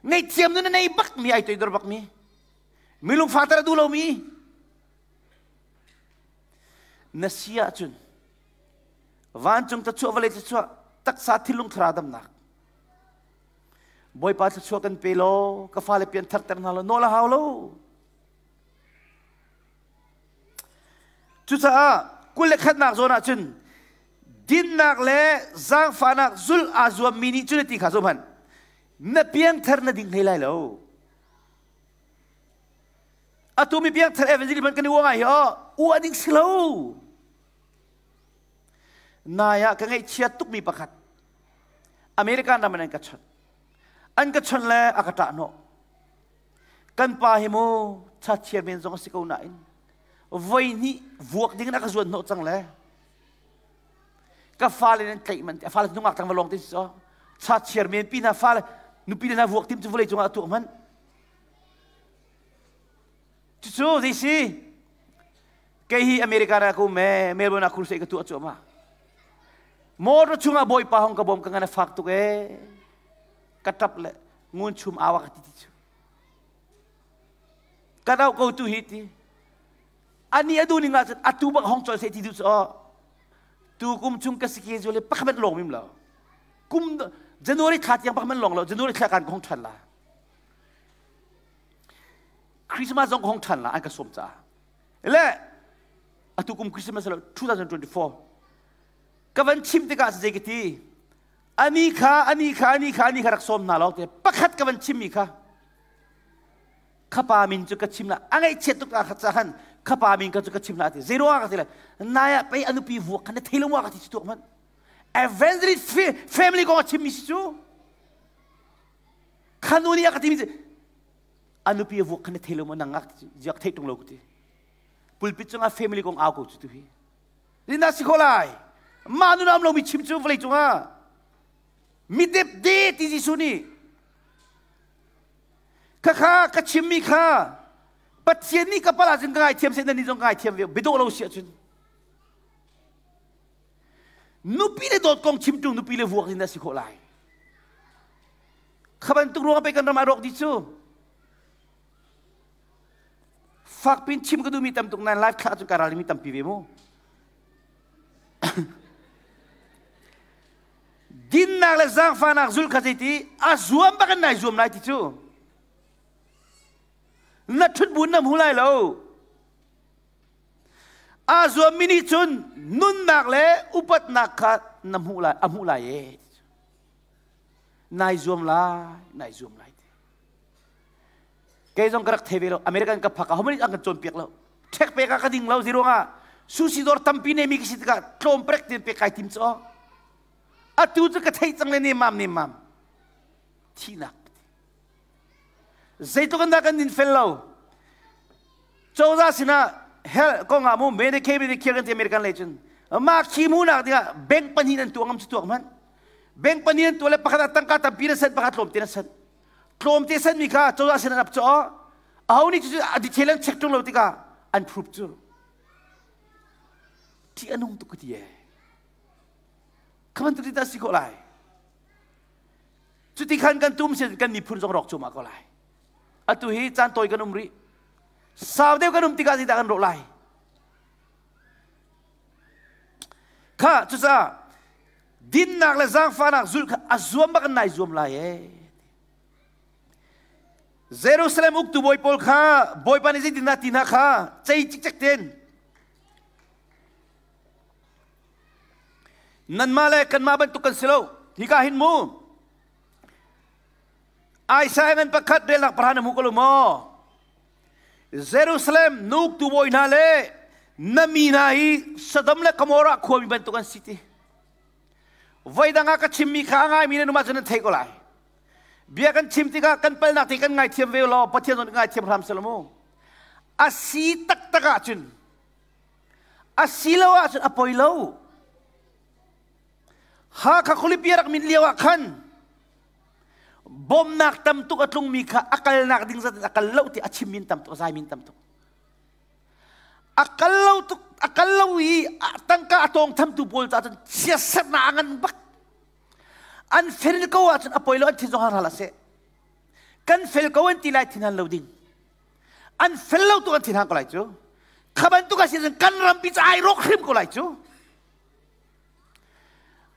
Speaker 1: ngaihthiam nun a nei bak mi, ai toidor bak mi, mi lungfahter a duh lomi na si ahcun vancung thluachuah vawlei thluachuah taksa thinlung thlarau damnak Bawipa thluachuah kan pe law ka fale pian tharter hna law nawl a hau lo. Cucaah 21nak zawn ah cun dinnak le zaangfahnak zulh aa zuammi nih cun ti kha zoh hmanh na piangthar na ding hlei lai lo. Atu mi piangthar evangelist hmanh kan i uang ai hi aw uah ding si lo. Nai ah ka ngaihchia tukmi pakhat American ram in an ka chawnh. An ka chawnh le a ka ṭah hnawh. Kan pa hi mu chachia men zong a si ko nain voi hnih vuak ding in a ka zuan hnawh cang le ka fale nan tlaih man a fale nungak tang va lawng te si so chachiar men pi hna fale nupi le hna vuak tim cu vawlei cungah a tuah hmanh cucu zei si kei hi America ra ko me Melbourne ah crusade ka tuah cuahmah motor chungah bawipa hong ka bawm ka ngan a fak tuk e ka tap le ngun chum awa ka ti ti cu ka dau ko tu hi ti ani adu ning ah cun atu bak hong chol se ti du cu tu kum chung ka schedule pakhat long mim lo kum January thla tiang pakhat long lo January thla kan hong than la Christmas zong hong than la an ka som ca le atu kum Christmas lo 2024 ka van chim tikah zei ka ti ani kha ani kha ani kha ani kha rak sawm hna lo te pakhat ka van chimmi kha khapa min cu ka chim la a ngaihchiat tuk ah kha khan khapa min ka cu ka chim la ti zero ka ti le nai ah pei anupi vuak khan na thei lo ma ka ti si tuak man evangelist family kong a chimmi si cu khanu nih a ka timi cu anupi vuak khan na thei lo ma nang ngak ziak thei tung lo ka ti pulpit cungah family kong au ko cu tu hi Rindah si kho lai. Mah nun am lomi chim cu vawlei cungah mi depde ti Jesuh nih khakha ka chimmi kha Pathian nih ka palh ahcun ka ngaithiam seh nan nih zong ka ngaithiam ve biadawh lo si ahcun nupi le dawt kong chim ṭung nupi le vuak in dah si khawh lai kha bantuk ruang pei kan ram ah rawk dih cu Fakpin chim ka duhmi tam tuk nain live thlah cu ka ral mi tampi ve mu. Dinnak le zaangfahnak zul kha zeiti a zuam bak in nai zuam lai ti cu. Na ṭhut bu na hmu lai lo. Aa zuammi nih cun nunnak le upatnak kha na hmuh lai, a hmuh lai e. Nai zuam lai, nai zuam lai ti. Kei zong ka rak thei ve lo. American ka phak ah homan an kan cawnpiak lo. Ṭhek pek ah ka ding lo zi ruangah sushi dawr tampi nei mi ka si tikah tlawm prek tein pek kai tim cu. Atu cu ka theih cang le nemam nemam. Thihnak. Zeitluk in dah kan din fel lo. Cozah sinah hell kong ah mu Medicaid Medicare kan ti American lei cun mah khi mu nak dingah bank pahnih nan tuah ngam cu tuak hmanh. Bank pahnih nan tuah le pakhat ah tangka tampi na sent pakhat tlawm te na sent. Tlawmte sanmi kha cozah sin an ap cu aho nih cucu a detail an check ṭung lo tikah an proof cu ṭih a nung tuk ka ti ee. Kha bantuk ti dah si khawh lai. Cuti khan kan tum sin kan miphun zong rawk cuahmah ko lai. Atu hi caan tawi kan um rih. Sau deuh kan um tikah zeidah kan rawh lai. Kha cucaah dinnak le zaangfahnak zulh kha a zuam bak in nai zuam lai ee. Jerusalem uktu bawi pawl kha Bawipa nih zeitindah ti hna kha cei cikcek tein nanmah le kanmah bantuk kan si lo hika hin mu Isaiah ngan pakhat relnak pahra na hmu ko lo maw Jerusalem nuktu bawi hna le Na mi hna hi Sodom le Gomorrah khuami bantuk an si ti. Voidang ah ka chimmi kha a ngaimi nan um ahcun nan theih ko lai. Bia kan chim tikah kan palnak te kan ngaithiam ve law Pathian zong nih ngaithiam hram seh mu. A si taktak ahcun a si lo ahcun a poi lo. Hakha khualipi rak min lio ah khan bawmnak tam tuk a tlungmi kha a kalnak ding zat in a kal lo ti a chim min tam tuk a zai min tam tuk. A kal lo tuk a kal lo i tangka a tawng thamtu pawl ca cun chiatsernak a ngan bak. An fel ko ahcun a poi lo an thin zong hal seh. Kan fel ko an ti lai thin han lo ding. An fel lo tuk an thin hang ko lai cu. Kha bantuk a si cun kan rampi ca ai rawk hrim ko lai cu.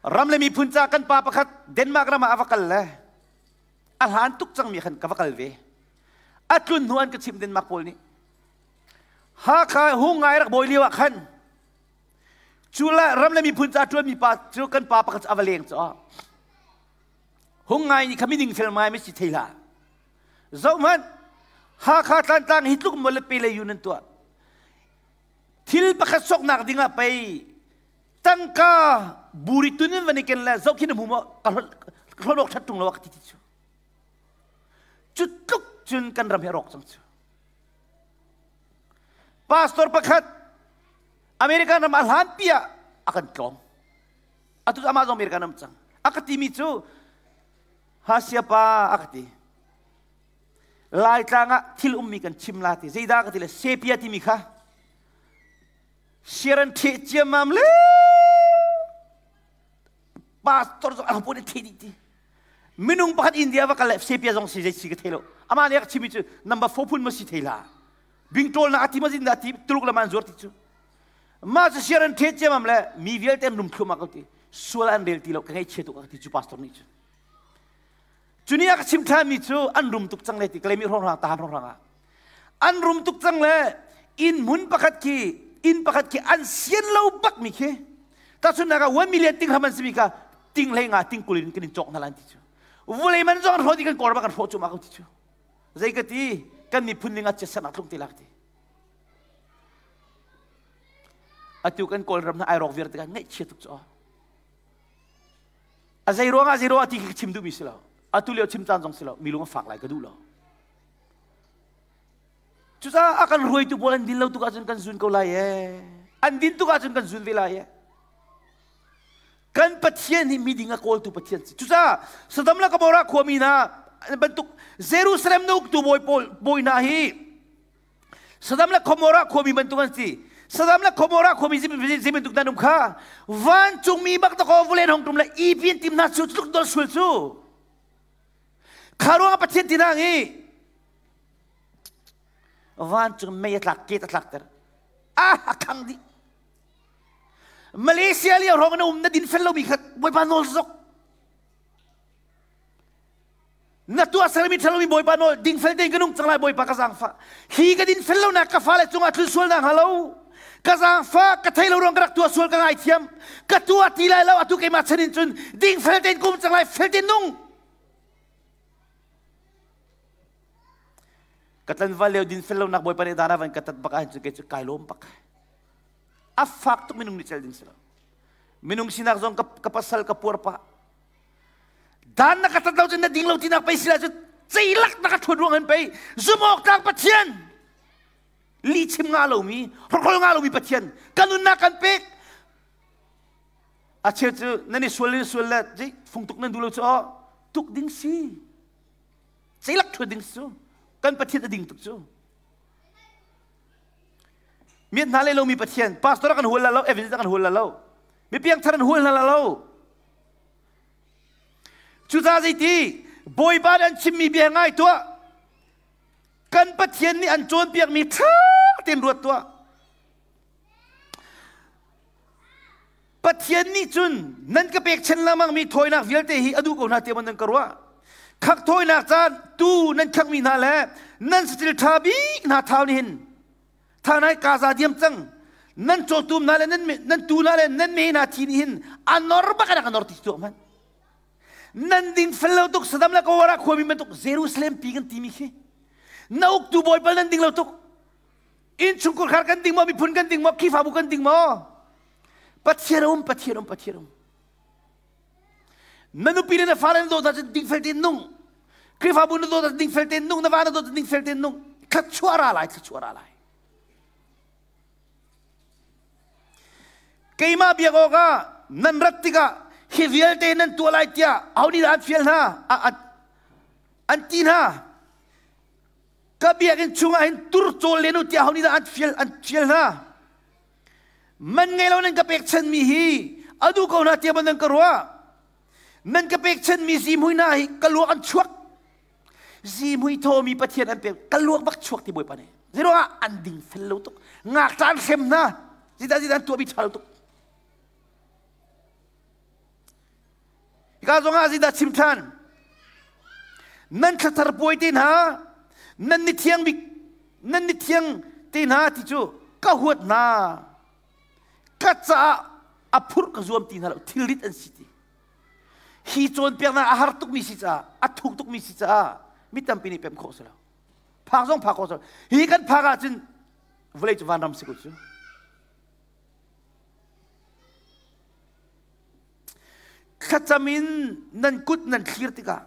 Speaker 1: Ram le miphun ca kan pa pakhat Denmark ram ah a va kal le a hlan tuk cangmi khan ka va kal ve. A tlun hnu an ka chimh Denmark pawl nih. Hakha hung ngai rak bawi lio ah khan cu le ram le miphun ca ṭuanmi pa cu kan pa pakhat cu a va leng cu hung ngai nih kha mining fel ngai mi si thei hlah. Zohhmanh Hakha Tlantlang hi tluk maw le pe le yu nan tuah. Thil pakhat soknak ding ah pei tangka buri tun in van i ken le zoh khi na hmu maw ka hlon awk ṭhat ṭung lo ka ti ti cu. Cu tluk cun kan ram hi a rawk cang cu. Pastor pakhat American ram a hlanpi ah a kan tlawm. Atu amah zong American ram cang. A ka timi cu Hasia pa a ka ti. Laitlang ah thil ummi kan chim la ti. Zeidah ka ti le sepia timi kha siaran ṭheh ciammam le pastor zong a pun thei dih ti. Minung pakhat India va kal le sepia zong si zei si ka thei lo. Amah nih a ka chimmi cu number 4 phun ma si thei la. Bingṭawl na ati ma zin dah ti Tuluk lam an zuar ti cu. Mah cu siaran ṭheh ciammam le mi vialte an rum thluahmah ko ti. Sual an rel ti lo ka ngaihchia tuk a ka ti cu pastor nih cun. Cu ni a ka chim ṭhanmi cu an rum tuk cang le ti Kalaymyo hrawnghrang Tahan hrawnghrang ah an rum tuk cang le inn hmun pakhat khi inn pakhat khi an sian lo bak mi khi tahchunhnak ah 1 million ting ham an simi kha ting hlei nga ting kul in kan in cawk hna lan ti cu vulei man zong an hrawh ti kan kawr kan hrawh cu ma ko ti cu zei ka ti kan miphun ning ah chiatsernak tlung te lak ti atu kan kawlram na ai rawk viar tikah ngaihchia tuk cu A zei ruangah zei ruangah ti khi ka chim duhmi si lo. Atu lio chim caan zong si lo. Mi lung a fak lai ka duh lo. Cucaah a kan ruaitu pawl an din lo tuk ahcun kan zun ko lai ee. An din tuk ahcun kan zun ve lai ee. Kan Pathian hi miding a kawltu Pathian si. Cucaah Sodom le Gomorrah khuami hna bantuk Jerusalem na uktu bawi pawl bawi hna hi Sodom le Gomorrah khuami bantuk an si. Sodom le Gomorrah khuami zei bantuk nan um kha vancungmi bak dakaw vulen hong tum le ipin tim hna cu tluk dol sul cu kha ruangah Pathian tinang i vancung mei a tlak ket a tlak ter ah a khang dih Malaysia lio hrawng na um na din fel lomi kha Bawipa nawl zok Na tuah sermi ṭhalomi Bawipa nawl dingfel tein ka nung cang lai Bawipa ka zaangfah. Hi ka dinfel lonak ka fale cungah tlun sual na hnga lo. Ka zaangfah ka thei lo ruang ka rak tuah sual ka ngaithiam. Ka tuah ti lai lo atu keimah chan in cun dingfel tein kum cang lai fel tein nung. Ka tlanval lio dinfel lonak Bawipa nih dana van ka tat bak ahhin cun kei cu kai lawm bak. A fak tuk minung nih cel ding si lo. Minung sinak zong ka pasal ka puar pah. Dan na ka tat lo cun na ding lo tinak pei si lai cu ceilak na ka ṭhuat ruang hin pei zumh awk tlak Pathian li chim nga lomi hrokhol nga lomi Pathian ka nunnak kan pek a cheu cu nan i sual in sual le zei fung tuk nan duh lo cu aw tuk ding si ceilak ṭhuat ding cu kan Pathian a ding tuk cu miat hna le lomi Pathian pastor kan hual la lo evangelist kan hual la lo mi piangthar an hual hna la lo Cucaah zeiti Bawipa nih an chimmi bia ngai tuah. Kan Pathian nih an cawnpiakmi ṭha tein ruat tuah. Pathian nih cun nan ka pekchan lengmangmi thawinak vialte hi a duh ko hna tiah nan ka ruah. Khak thawinak caan tu nan khakmi hna le nan saṭil ṭha bik hna thau nih hin Tha nai Gaza diam cang. Nan cawtum hna le nan tu hna le nan me hna thi nih hin a nor bak in a nor ti tuak man. Nan ding fel lo tuk Saddam le Gomorrah khuami bantuk Jerusalem pi kan timi khi. Na uktu bawi pal nan ding lo tuk. Innchungkhar khar kan ding maw, miphun kan ding maw, Khrihfabu kan ding maw? Pathian um, Pathian um, Pathian um. Na nupi le na fale na dawt ahcun dingfel tein nung. Khrihfabu na dawt ahcun dingfel tein nung, na va na dawt ahcun dingfel tein nung. Thluachuah ra lai, thluachuah ra lai. Keimah biak awkah nan rat tikah hi vialte nan tuah lai tiah aho nih dah an fial hna? An ti hna. Ka biakinn chungah hin tur cawl len u tiah aho nih dah an fial an fial hna? Man ngei lo nan ka pekchanmi hi a duh ko hna tiah maw nan ka ruah? Nan ka pekchanmi zihmui hna hi ka luak an chuak. Zihmui thawmi Pathian an pek ka luak bak chuak ti Bawipa nih. Zeiruangah an ding fel lo tuk. Ngakṭah an hrem hna. Zeidah zeidah an tuahmi ṭha lo tuk. Hika zongah zeidah chim ṭhan? Nan thlathar puai te hna, nan ni thiang bik, nan ni thiang te hna ti cu ka huat hna. Ka caah a phurh ka zuam ti hna lo, thilrit an si ti. Hi cawnpiaknak a har tukmi si caah, a thuk tukmi si caah mi tampi nih pem khawh si lo. Phak zong phak khawh si lo. Hi kan phak ahcun vawlei cu vanram si ko cu. Thlacam in nan kut nan thlir tikah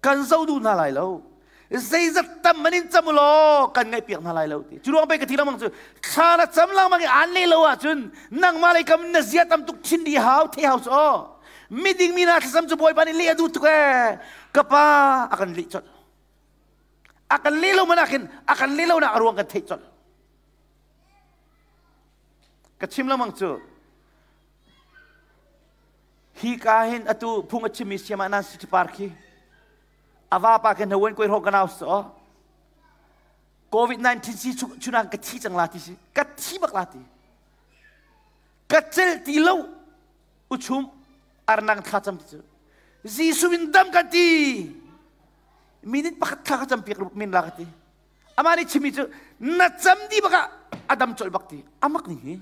Speaker 1: kan zoh duh hna lai lo. Zeizat tam man in cam u law kan ngaihpiak hna lai lo ti. Cu ruang pei ka ti lengmang cu thla na cam lengmang i aan leh lo ahcun nangmah lei kam na zia tam tuk thin di hau the hau cu miding mi hna thlacam cu Bawipa nih leh a duh tuk ee ka pa a kan leh colh. A kan leh lo man ah khin a kan leh lo nak a ruang kan theih colh. Ka chim lengmang cu hi ka hin atu phung a chimmi siam ah nan si par khi a vapa ke hnawen koi hrawng ka nau so COVID-19 si chunang ka thi cang la ti si ka thi bak la ti ka cel ti lo uchum arnang thla cam ti cu Jesuh in dam kan ti minute pakhat thla ka cam piak min la ka ti amah nih chimmi cu na cam di bak ah a dam colh bak ti amak ning hi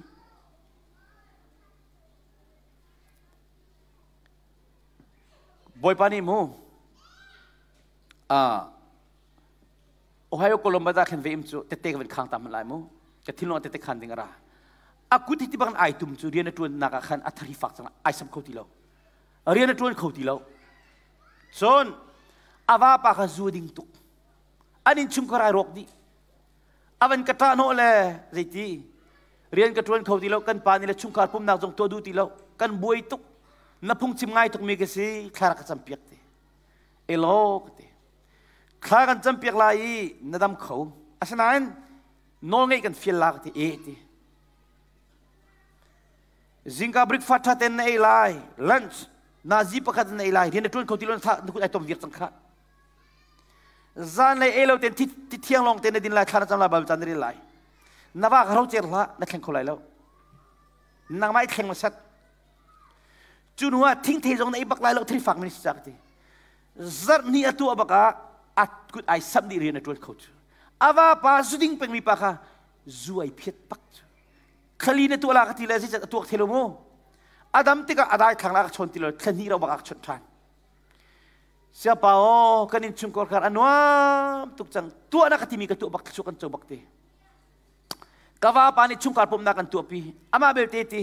Speaker 1: Bawipa nih mu Ohio Columbus ah khin ve im cu tette ka van khang ta hmanh lai mu ka thinlung ah tette khan ding a ra a kut hi ti bang ai tum cu rian a tuan nak ah khan a thari fak cang ai sam kho ti lo rian a tuan kho ti lo cun a vapa kha zu ding tuk an innchungkhar ai rawk dih a van ka ṭah hnawh le zeiti rian ka ṭuan kho ti lo kan pa nih le chungkhar pumnak zong tuah duh ti lo kan buai tuk na phungchim ngai tukmi ka si thla rak ka campiak ti elaw ka ti thla kan campiak lai i na dam kho asinain nawl ngeih kan fial la ka ti e ti zingka breakfast ṭha ten na ei lai lunch nazi pakhat na ei lai rian na ṭuan kho ti lo na kut ai tom viak cang kha Zanlei ei lo ten thi thiang lawng te na din lai thla na cam lai Bible ca na rel lai. Na va ka ro cer hlah na thleng kho lai lo. Nangmah i thleng masat. Cu hnu ah thingthei zong na ei bak lai lo thil fak min si cak ti. Zarh ni a tuah bak ah a kut ai sam dih rian a tuan kho cu. Ava pa zu ding pengmi pa kha zu ai phiat pak cu. Thlali na tuah la ka ti le zeicah a tuak thelo mu. Adam tikah adai thlang la ka chawn ti lo thla hnih ro bak ah ka chawnh ṭhan. Siapa aw kan innchungkhar khar a nuam tuk cang tuah na ka timi ka tuah bak thluachuah kan co bak te ka vapa nih chungkhar pumhnak kan tuahpi amah belte ti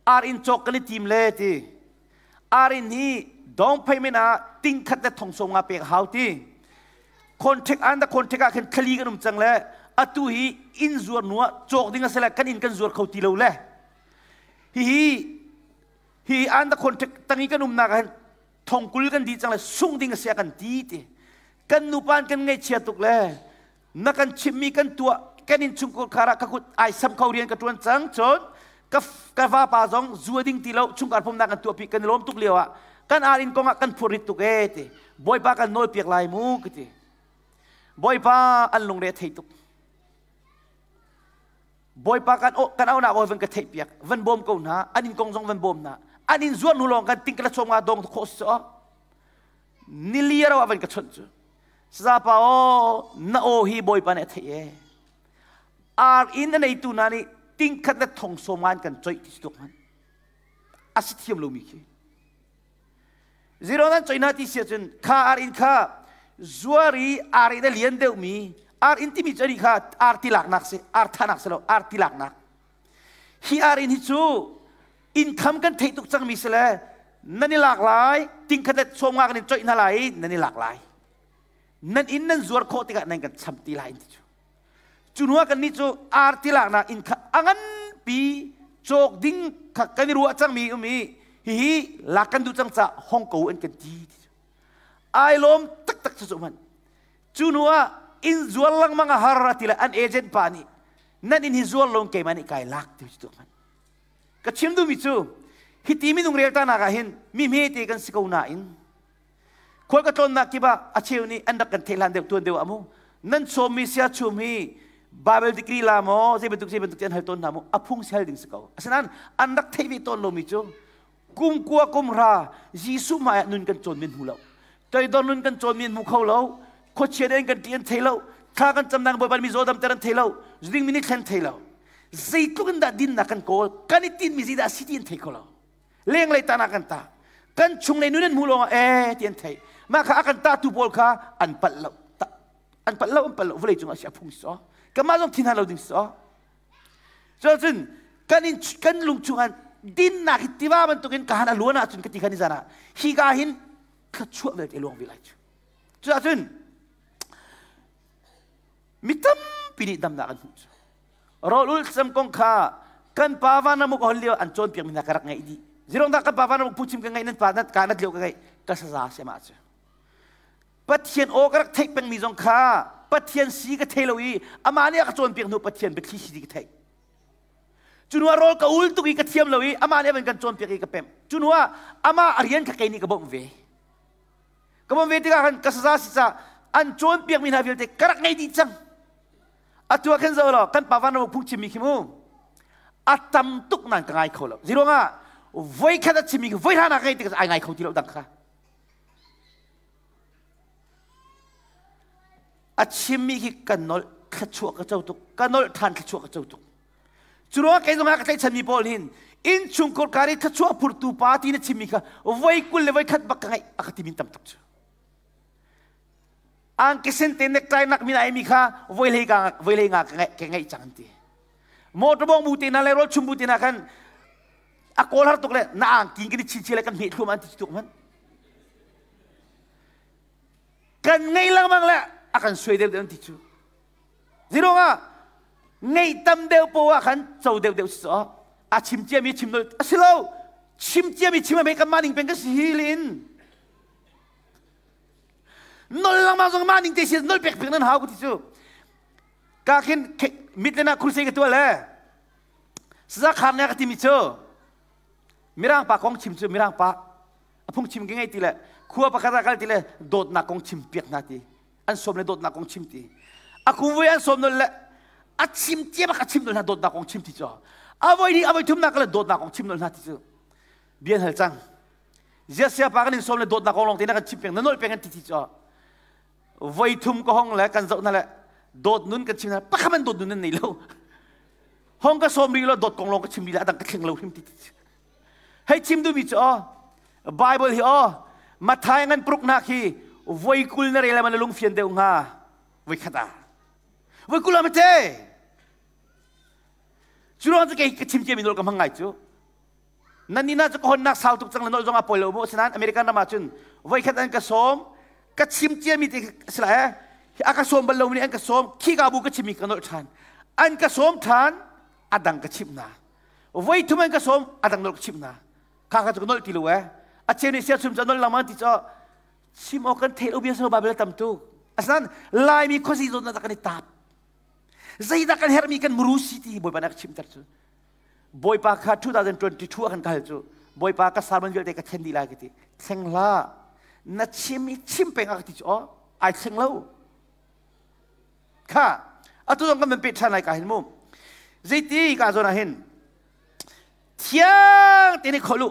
Speaker 1: ar in cawk kan i tim le ti ar in hi down payment ah ting khat le thong som nga pek hau ti contract an da contract ah khin thali kan um cang le atu hi inn zuar nu ah cawk ding a si le kan inn kan zuar kho ti lo le hihi hi an da contract tangi kan umnak ah hin thongkul kan di cang le sungh ding a si a kan ti ti kan nupa kan ngaihchia tuk le na kan chimmi kan tuah kan in chungkhar khar ah ka kut ai sam kho rian ka tuan cang cun ka ka vapa zong zua ding ti lo chungkhar pumnak kan tuah pi kan lawm tuk lio ah kan ar in kong ah kan phurrit tuk e ti bawipa kan nawl piak lai mu ka ti bawipa an lungre thei tuk Bawipa kan kan aunak aw van ka theih piak van bawm ko hna an in kong zong van bawm hna an in zuar hnu lawng kan ting ka la chom nga dong khawh so nili ro van ka chawnh cu sazapa aw na aw hi Bawipa nih a theih e ar in a neitu hna nih ting khat le thong sawm nga an kan coih ti tuk man a si thiam lomi khi zero nan coih hna ti si ahcun kha ar in kha zuar i ar in a lian deuhmi Ar inn timi cu ani kha ar tilaknak si, ar thanak si lo, ar tilaknak. Hi ar inn hi cu income kan theih tuk cangmi si le nan i lak lai, tingkhat le sawm nga kan in coih hna lai i nan i lak lai. Nan inn nan zuar khawh tikah nan kan cham ti lai in ti cu. Cu hnu ah kannih cu ar tilaknak inn kha a nganpi cawk ding kha kan i ruah cangmi um i hihi lak kan duh cang caah hong ko an kan ti. Ai lawm taktak cu hmanh. Cu hnu ah inn zuar lengmang a har a ti le an agent pa nih nan inn hi zuar lo keimah nih kai lak ti cu hmanh. Ka chim duhmi cu hiti minung rel ta nak ah hin mi hmete kan si ko nain Khual ka tlawnnak kip ah a cheu nih an rak kan theih hlan deuh tuan deuh ah mu nan sawmmi sia chum hi Bible degree la maw zei bantuk zei bantuk ti an hal tawn hna mu a phung si hal ding si ko asinain an rak theih ve tawn lomi cu kum kua kum hra Jesuh hmai ah nun kan cawn men hmu lo toidor nun kan cawn men hmu kho lo khuachia den kan ṭih an thei lo thla kan camnak Bawipa mi zawdam ter an thei lo zuding mi nih thlen thei lo zeitluk in dah dinnak kan kawl kan i tinmi zeidah a si ti an thei kho lo Lenglei tan ah kan tah. Kan chunglei nun an hmuh lawngah ee ti an theih. Mah kha a kan tahtu pawl kha an palh lo. An palh lo, an palh lo. Vawlei cungah si a phung si. Kanmah zong thin lo ding si. Cun kan in kan lung chungah dinnak hi tiva bantukin ka han a luan ahcun ka ti khan i zan ah hi ka hin thluachuah vialte luang ve lai cu. Cuahcun mi tampi nih damnak an hmuh cu. Rawl ul cam kong kha kan pa vanramuk hon lio an cawnpiak mi hna ka rak ngaih dih. Zirong dah kan pa vanramuk phuchim ka ngaih nan pa nat ka nat lio ka ngaih ka saza se ma cu. Pathian aw ka rak theih pengmi zong kha Pathian si ka thei lo i amah nih a ka cawnpiak hnu Pathian biathli si ti ka theih. Cu hnu ah rawl ka ul tuk i ka thiam lo i amah nih a van kan cawnpiak i ka pemh. Cu hnu ah amah a rian kha kei nih ka bawmh ve. Ka bawmh ve tikah khan ka saza si ca an cawnpiakmi hna vialte ka rak ngei dih cang. Atu ah khan zoh law kan pa van ram phungchimmi khi mu a tam tuk nan ka ngai kho lo. Ziruangah voi khat a chimmi khi voi hra nak ngei tik ai ngai kho ti lo dang kha. A chimmi khi kan nolh thluachuah ka co tuk ka nolh than thluachuah ka co tuk. Cu ruangah kei zong ah ka tlaihchanmi pawl hin innchungkhar kar i thluachuah phurtu pa ti na chimmi kha voi 20 le voi khat bak ka ngaih a ka timi tam tuk cu. Angkisen te necktie nak min ai mi kha voi hlei ka voi hlei nga ka ngeih cang an ti. Motor bong bu te na le rol chum bu te na khan a kawl har tuk le na angki kan i chi chi le kan hme thlum an ti tuk man. Kan ngei lengmang le a kan suai deuh deuh an ti cu. Zirong ah ngeih tam deuh po ah khan co deuh deuh si a chim cia mi chim nol a si lo chim cia mi chim a me kan mah ning peng ka si hi lin nol lengmang zong mah ning te si nol pek pek nan hau ka ti cu ka khin mit le na crusade ka tuah le saza khar ne ka timi cu mirang pa kong chim cu mirang pa a phung chim ke ngei ti le khua pakhat ah kal ti le dawtnak kong chim piak hna ti an sawm le dawtnak kong chim ti a kum voi an sawm nol le a chim cia bak a chim nol hna dawtnak kong chim ti cu a voi ni a voi thumnak le dawtnak kong chim nol hna ti cu bian hal cang zia sia pa kan in sawm le dawtnak kong lawng te na kan chim peng na nolh peng an ti ti cu voi thum ka hong le kan zoh na le dawt nun kan chim na pakhat man dawt nun nan nei lo hong ka sawm ri lo dawt kong lawng ka chim ri le adang ka thleng lo hrim ti ti hei chim duhmi cu aw Bible hi aw Mathai ngan pruk nak hi voi 20 na rel man lung fian deuh hnga voi khat ah voi 20 ah mate cu ruang cu kei ka chim cia mi nol ka hmang ngai cu nan ni na cu ka honnak sau tuk cang le nol zong a poi lo mu asinain American ram ah cun voi khat an ka sawm ka chim cia mi te sila eh a ka sawm bal lo mi an ka sawm khi ka bu ka chim mi ka nol than an ka sawm than a dang ka chim na voi thum an ka sawm a dang nol ka chim na kha kha cu ka nolh ti lo eh a cheu nih siachum cu a nolh lengmang ti cu chim awk kan theih lo bia so Bible tam tuk asinain Laimi khuazi zawn ah kan i tap zeidah kan herhmi kan muru si ti Bawipa nih a ka chimter cu Bawipa kha 2022 ah kan kal cu Bawipa ka sermon vialte ka thlen dih lai ka ti thleng hlah na chim i chim peng a ka ti cu aw ai thleng lo kha atu zong kan van peh ṭhan lai ka hin mu zeiti ka zawn ah hin thiang te nih khol u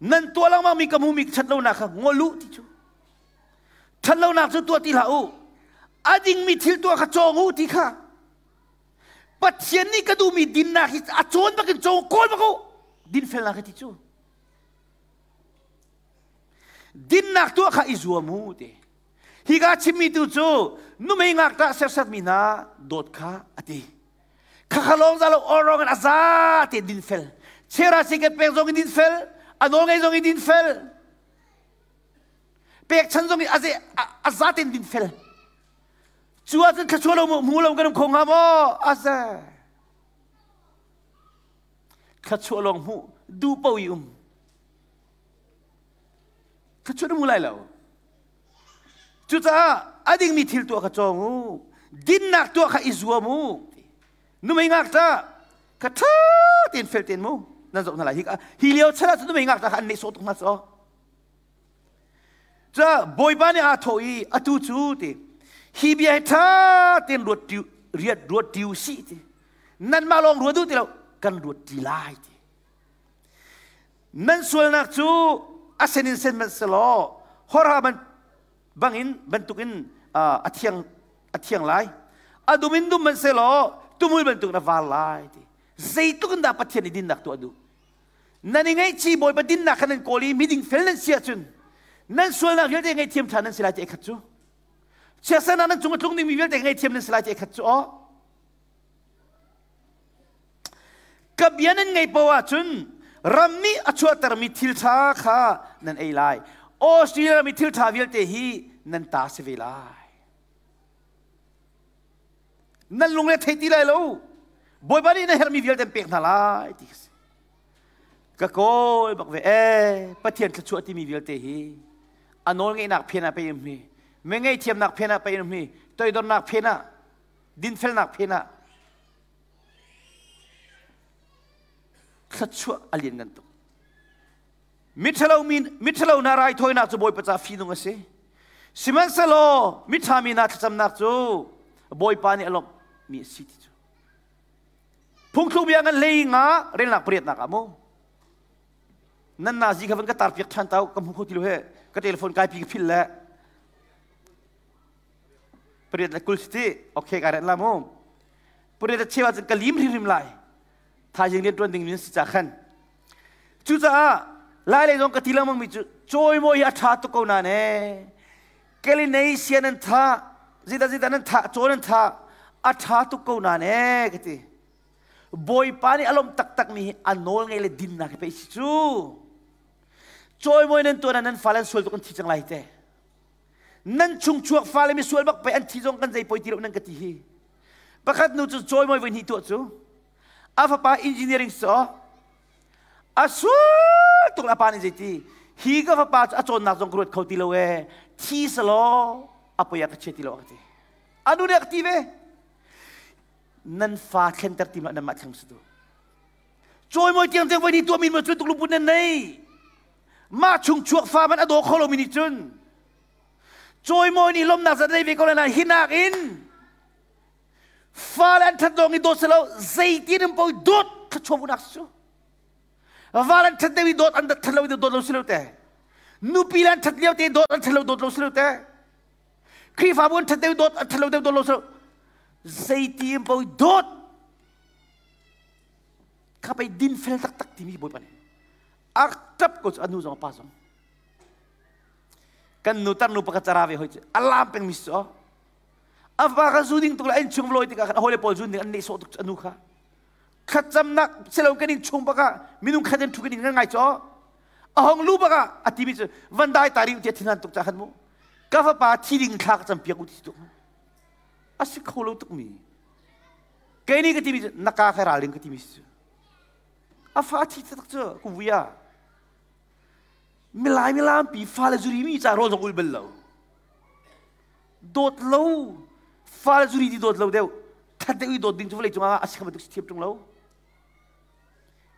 Speaker 1: nan tuah lengmang mi ka hmu mi ṭhat lonak kha ngol u ti cu ṭhat lonak cu tuah ti hlah u a dingmi thil tuah kha cawng u ti kha Pathian nih ka duhmi dinnak hi a cawn bakin cawng kawl bak u dinfelnak hi ti cu dinnak tuah kha i zuam u ti. Hika chimmi tu cu numei ngakṭah serhsatmi hna dawt kha a ti. Khakha lawng za lo orong in a za te din fel. Chera siket pek zong in din fel, a nawl ngei zong in din fel. Pek chan zong in a za ten din fel. Cu ahcun thluachuah lo mu lo kan um kho hnga maw? A za. Thluachuah lawng hmuh duh po i um. Thluachuah na hmu lai lo. Cucaah a dingmi thil tuah kha cawng u. Dinnak tuah kha i zuam u. Numei ngakṭah kha ṭha tein fel tein mu nan zoh hna lai. Hi lio chan ah cun numei ngakṭah kha an nehsawh tuk hna cu. Ca Bawipa nih aa thawh i atu cu ti hi bia hi ṭha tein ruat ṭi riat ruat ṭi u sih ti nanmah lawng ruat u ti lo kan ruat ṭi lai ti Nan sualnak cu a sen in sen hmanhsehlaw horha ban bangin bantukin a thiang a thiang lai. A dum in dum hmanhsehlaw tumul bantukin a var lai ti. Zeitluk in dah Pathian i dinnak tuah duh? Nan i ngaihchih Bawipa dinnak kha nan kawl i miding fel nan si ahcun nan sualnak vialte ngaihthiam ṭhan nan si lai ti khat cu. Chiatsernak nan cung a tlung dingmi vialte ngaihthiam nan si lai ti khat cu aw. Ka bia nan ngaih paoh ahcun ram nih a chuahtermi thil ṭha kha nan ei lai. Australia ram i thil ṭha vialte hi nan ta si ve lai. Nan lungre thei ti lai lo. Bawipa nih na herhmi vialte an pek hna lai ti ka si. Ka kawl bak ve ee Pathian thluachuah timi vialte hi a nawl ngeihnak phen ah pei um hi, mi ngeihthiamnak phen ah pei um hi, toidornak phen ah, dinfelnak phen ah Thluachuah a lianngan tuk. Miṭhalo mi miṭhalo hna raithawinak cu Bawipa ca fihnung a si. Sihmanhsehlaw miṭha mi hna thlacamnak cu Bawipa nih a lawmhmi a si ti cu. Phungthluk bia ngan hlei nga relnak pariatnak ah mu. Nan nazi kha van ka tar piak ṭhan tau ka hmu kho ti lo he ka telephone kai pi ka phil le pariat le 20 si ti okay ka ret la mu. Pariat le cheu ahcun ka lim hrimhrim lai. Thaizing rian ṭuan ding min si ca khan. Cucaah lai lei zong ka ti lengmang mi cu cawimawi hi a ṭha tuk ko nain ee Kalinei nan tha zita zita nan tha caw nan tha a ṭha tuk ko nain ee ka ti. Bawipa nih a lawmh taktak mi hi a nawl ngei le dinnak hi pei si cu. Cawimawi nan tuan ah nan fale an sual tuk an thi cang lai te. Nan chung chuak fale misual bak pei an thi zong kan zei poi ti lo nan ka ti hi. Pakhat nu cu cawimawi voi hnih tuah cu a fapa engineering saw a sual tuk a pa nih zeiti hi ka fapa cu a cawnnak zong ka ruat kho ti lo ee thi selaw a poi ah ka chia ti lo a ka ti a nu nih a ka ti ve nan fa thlenter ti ma nan mah thleng su cawimawi tiang tiang voi ni tuah mi ma cu tuk luput nan nei mah chung chuak fa man a daw kho lomi nih cun cawimawi nih lawmnak zat nei ve ko lai nain hinak in fale an ṭhat lawng i dawt si lo zeitin in paoh dawt thluachuah su val an ṭhat deuh i dawt an ṭhat lo i dawt lo si lo te nupi le an ṭhat lio te dawt an ṭhat lo dawt lo si lo te Khrihfabu an ṭhat deuh dawt an ṭhat lo deuh dawt lo si lo zeiti in paoh dawt kha pei din fel taktak timi Bawipa nih a ṭap ko cu a nu zong a pa zong kan nu tarnu pakhat cara ve hoi cu a lam peng mi cu a va kha zu ding tuk le a innchung lawi tikah khan a hawile pawl zun ding an nehsawh tuk cu a nu kha thlacamnak silo kan innchung bak ah minung khat in thu kan in ngai cu a hong lu bak ah a timi cu van dai ta ri tiah thinhan tuk ca khan mu ka fapa thi ding thla ka campiak u ti tuk a si kho lo tuk mi kei nih ka timi cu na ka kha ralring ka timi si cu a fa thi tak cu ku vuia milai milampi fale zuri mi ca rawl zong ul bal lo dawt lo fale zuri ti dawt lo deuh that deuh i dawt ding cu vawlei cungah a si kha bantuk si thiam ṭung lo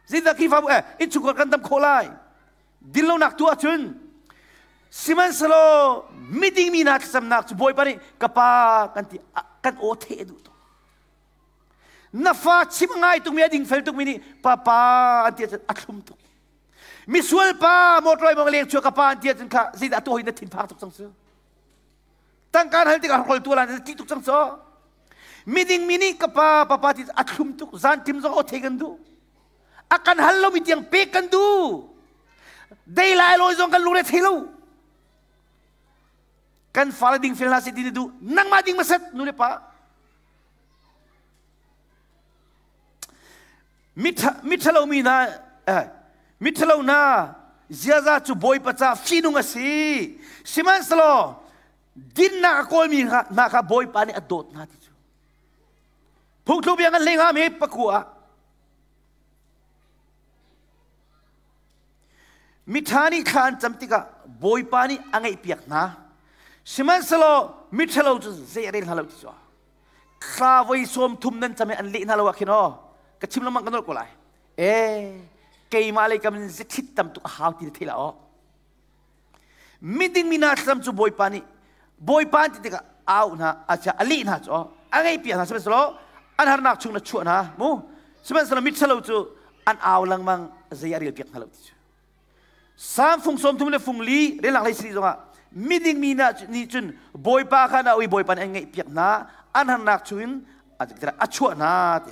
Speaker 1: zeidah Khrihfabu eh innchungkhar kan dam khawh lai dinlonak tu ahcun sihmanhsehlaw miding mi hna thlacamnak cu Bawipa nih ka pa kan ti kan aw theh duh tuk na fa chim ngai tukmi a dingfel tukmi nih papa an ti ahcun a thlum tuk misual pa motor mong leng chuak ka pa an ti ahcun kha zeidah tuah na thinphang tuk cang cu tangka hal tikah hrol tu lan ti tuk cang cu miding mi nih ka pa papa ti a thlum tuk zan tim zong o thei kan duh a kan hal lomi tiang pek kan duh dei lai loi zong kan lungre thei lo. Kan fale ding fel hna seh ti na duh. Nangmah ding hmasat nu le pa. Miṭhalo mi hna miṭhalo hna ziaza cu Bawipa ca fihnung a si. Sihmanhsehlaw dinnak a kawlmi hna kha Bawipa nih a dawt hna ti cu. Phungthluk bia ngan hlei hnga mi pakua ah Miṭha nih thla an cam tikah Bawipa nih a ngaihpiak hna. Sihmanhsehlaw miṭhalo cu zei a rel hna lo ti cu. Thla voi sawm thum nan cam i an leh hna lo ah khin aw ka chim lengmang ka nolh ko lai. E keimah lei kam in zethit tam tuk a hau ti na thei la aw. Miding mi hna thlacam cu Bawipa nih Bawipa an ti tikah au hna a leh hna cu a ngaihpiak hna sihmanhsehlaw an harnak chung na chuah hna mu sihmanhsehlaw miṭhalo cu an au lengmang zei a relpiak hna lo ti cu Salm fung sawm thum le fung li relnak hlei sari zongah miding mi nih cun Bawipa kha na ui Bawipa nih an ngaihpiak hna an harnak chungin a chuah hna ti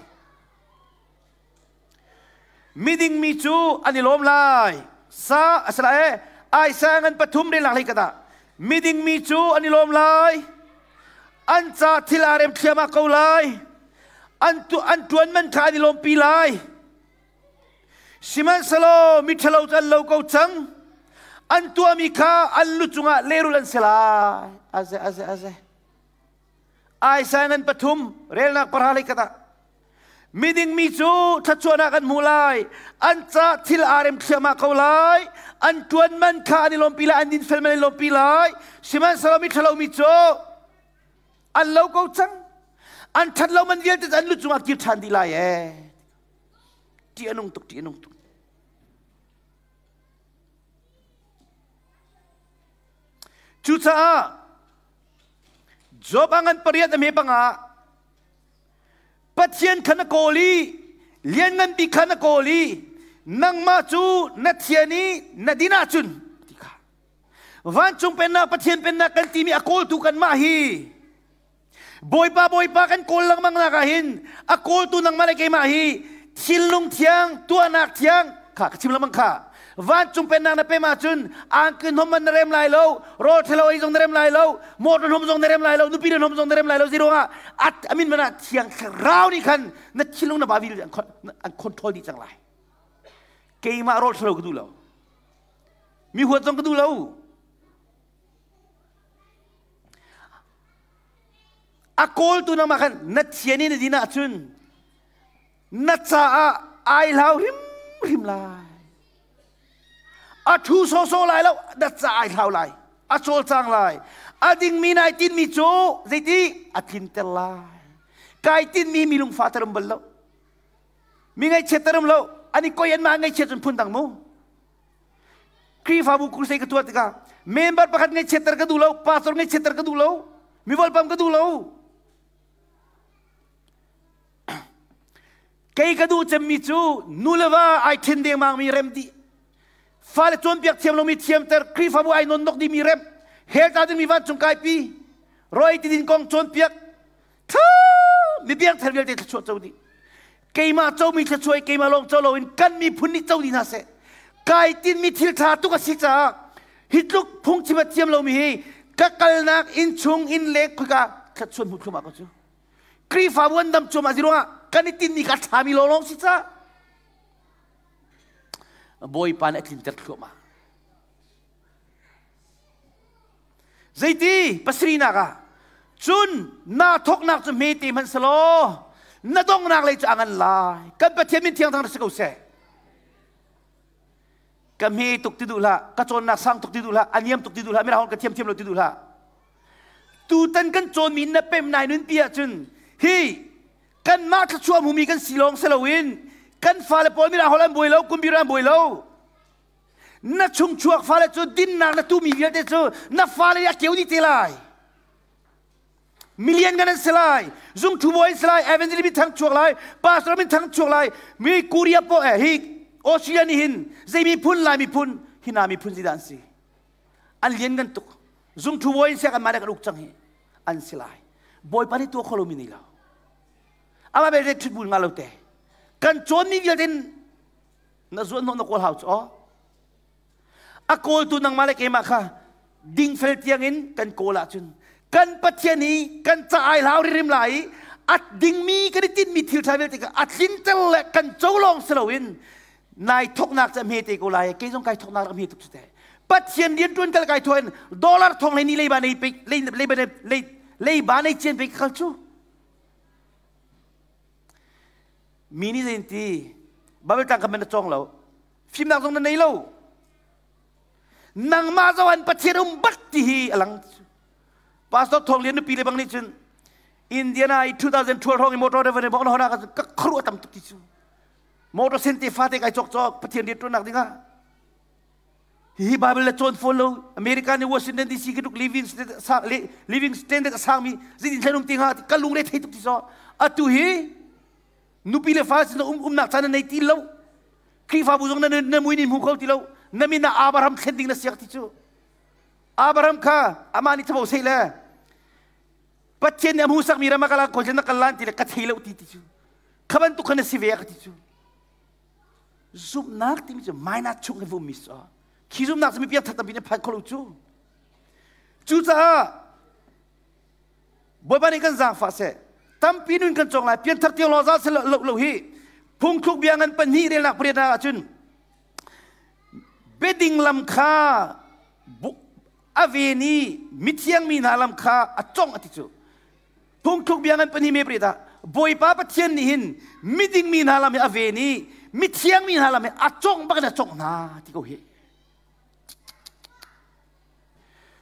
Speaker 1: Miding mi cu an i lawm lai. Sa a si lai e. Aisa ngan pathum relak hlei kata. Miding mi cu an i lawm lai. An ca thil aa rem thliahmah ko lai. An tu an ṭuan man kha an i lawmpi lai. Sihmanhsehlaw miṭhalo cu an lo ko cang. An tuahmi kha an lu cungah lehrulh an si lai. Aze aze aze. Aisa ngan pathum relnak pahra hlei kata. Miding mi cu thluachuahnak an hmu lai. An ca thil aa rem thliahmah ko lai. An ṭuan man kha an i lawmpi lai, an dinfel man an i lawmpi lai. Sihmanhsehlaw mi ṭhalo mi cu an lo ko cang. An ṭhat lo man vialte cu an lu cungah kir ṭhan dih lai ee. Ṭih a nung tuk, ṭih a nung tuk. Cucaah Job a ngan pariat a hme panga Pathian kha na kawl i lianngan bik kha na kawl i nangmah cu na thian i na din ahcun ti kha vancung pennak Pathian pennak kan timi a kawltu kanmah hi Bawipa Bawipa kan kawl lengmang nak ah hin a kawltu nangmah le keimah hi thinlung thiang tuahnak thiang kha ka chim lengmang kha vancung pennak na pem ahcun angki hnom man na rem lai lo rawl ṭhalo ei zong na rem lai lo motor hnom zong na rem lai lo nupi na hnom zong na rem lai lo ziruangah at amin mana thiang thlarau nih khan na thinlung na ba vil an control dih cang lai keimah rawl ṭhalo ka duh lo mi huat zong ka duh lo a kawltu nangmah khan na thian i na din ahcun na caah ai hlau hrimhrim lai a ṭhu sawsawh lai lo na caah ai hlau lai a cawlcang lai a dingmi nai tinmi cu zeiti a tlinter lai kai tinmi mi lungfa ter um bal lo mi ngaihchiat ter um lo ani koi an mah ngaihchiat cun phun dang mu Khrihfabu crusade ka tuah tikah member pakhat ngaihchiatter ka duh lo pastor ngaihchiatter ka duh lo mi volpam ka duh lo Kei ka duh cemmi cu nu le va ai ṭhen dengmangmi rem dih. Fale cawnpiak thiam lomi thiamter, Khrihfabu ai nonnok dihmi rem, hell tla dingmi vancung kaipi, roi tidin kong cawnpiak, ṭha mi biangthar vialte thluachuah co dih. Keimah comi thluachuah i keimah lawng co loin kan miphun nih co dih hna seh. Kai tinmi thil ṭha tuk a si caah hi tluk phungchim a thiam lomi hi ka kalnak inn chung inn leng khoika thluachuah hmu thluahmah ko cu. Khrihfabu an dam cuahmah ruangah kan i tinhmi kha a ṭhami lawnglawng si ca Bawipa nih a tlinter thluahmah. Zeiti pasarihnak ah cun naa thawknak cu hmete hmanh selaw na donghnak lei cu a ngan lai. Kan Pathian min thiang thang si ko seh. Ka hme tuk ti duh hlah, ka cawnnak sang tuk ti duh hlah, a niam tuk ti duh hlah, mirang ka thiam thiam lo ti duh hlah. Tutan kan cawnmi na pem nai nunpi ahcun hi kanmah thluachuah hmumi kan si lawng si loin kan fale pawl mirang holh an buai lo, computer an buai lo. Na chungchuak fale cu dinnak na tumi vialte cu na fale nih a keu dih te lai. Million kan an si lai, zungthu bawi an si lai, evangelist min thang chuak lai, pastor min thang chuak lai, mi Korea po eh hi Australia nih hin zei miphun lai miphun hina miphun zidah an si. An lian ngan tuk. Zungthu bawi in siak an mah kan uk cang hi an si lai. Bawipa nih tuah kho lomi nei lo. Amah belte ṭhut bul nga lo te. Kan cawnmi vialte na zuan hnawh na kawl hau cu aw. A kawltu nangmah le keimah kha Dingfel tiangin kan kawl ahcun kan Pathian hi kan ca ai hlau ririm lai i a dingmi kan i tinhmi thil ṭha vialte kha a tlinter le kan co lawng si loin nai thoknak ca hme te ko lai. Kei zong kai thoknak rak hme tuk cu te. Pathian rian ṭuan kal kai thoin dollar thong le ni leiba nei pe leiba nei leiba nei cian pe khal cu mi nih zein ti Bible tang kha na cawng lo, fimnak zong na nei lo, nangmah zo an Pathian um bak ti hi alang. Pastor Thong Lian nupi le bang nih cun Indiana i 2012 hrawng i motor driver ne bok na hona ka khru tam tuk ti cu. Motor sen te fate kai chok chok Pathian rian tuan nak dingah hi Bible le cawn fawn lo. America ni Washington DC ki tuk living living standard sang mi zeitin thlen um ti hnga ka lung re thei tuk ti so. Atu hi nupi le fa sin um umnak caan na nei ti lo, Khrihfabu zong na na mui ni hmu kho ti lo, na min ah Abraham thlen ding na siak ti cu. Abraham kha amah nih thabo sei le Pathian nih a hmuhsakmi ram ah kal ah na kal lan ti le ka thei lo ti ti cu. Kha bantuk khan na si ve ka ti cu. Zumhnak timi cu minus chung kan vum mi so khi zumhnak cu mi piang thak tampi nih phan kho lo cu. Cucaah Bawipa nih kan zaangfah seh. Tampi nun kan cawng lai. Pianthar tiang law za se lo lo hi. Phungthluk bia ngan pahnih relnak pariat ahcun biading lam kha a ven i mithiang mi hna lam kha a congh a ti cu. Phungthluk bia ngan pahnih me pariat ah Bawipa Pathian nih hin miding mi hna lam hi a ven i mithiang mi hna lam hi a congh bak in a congh hna ti ko hi.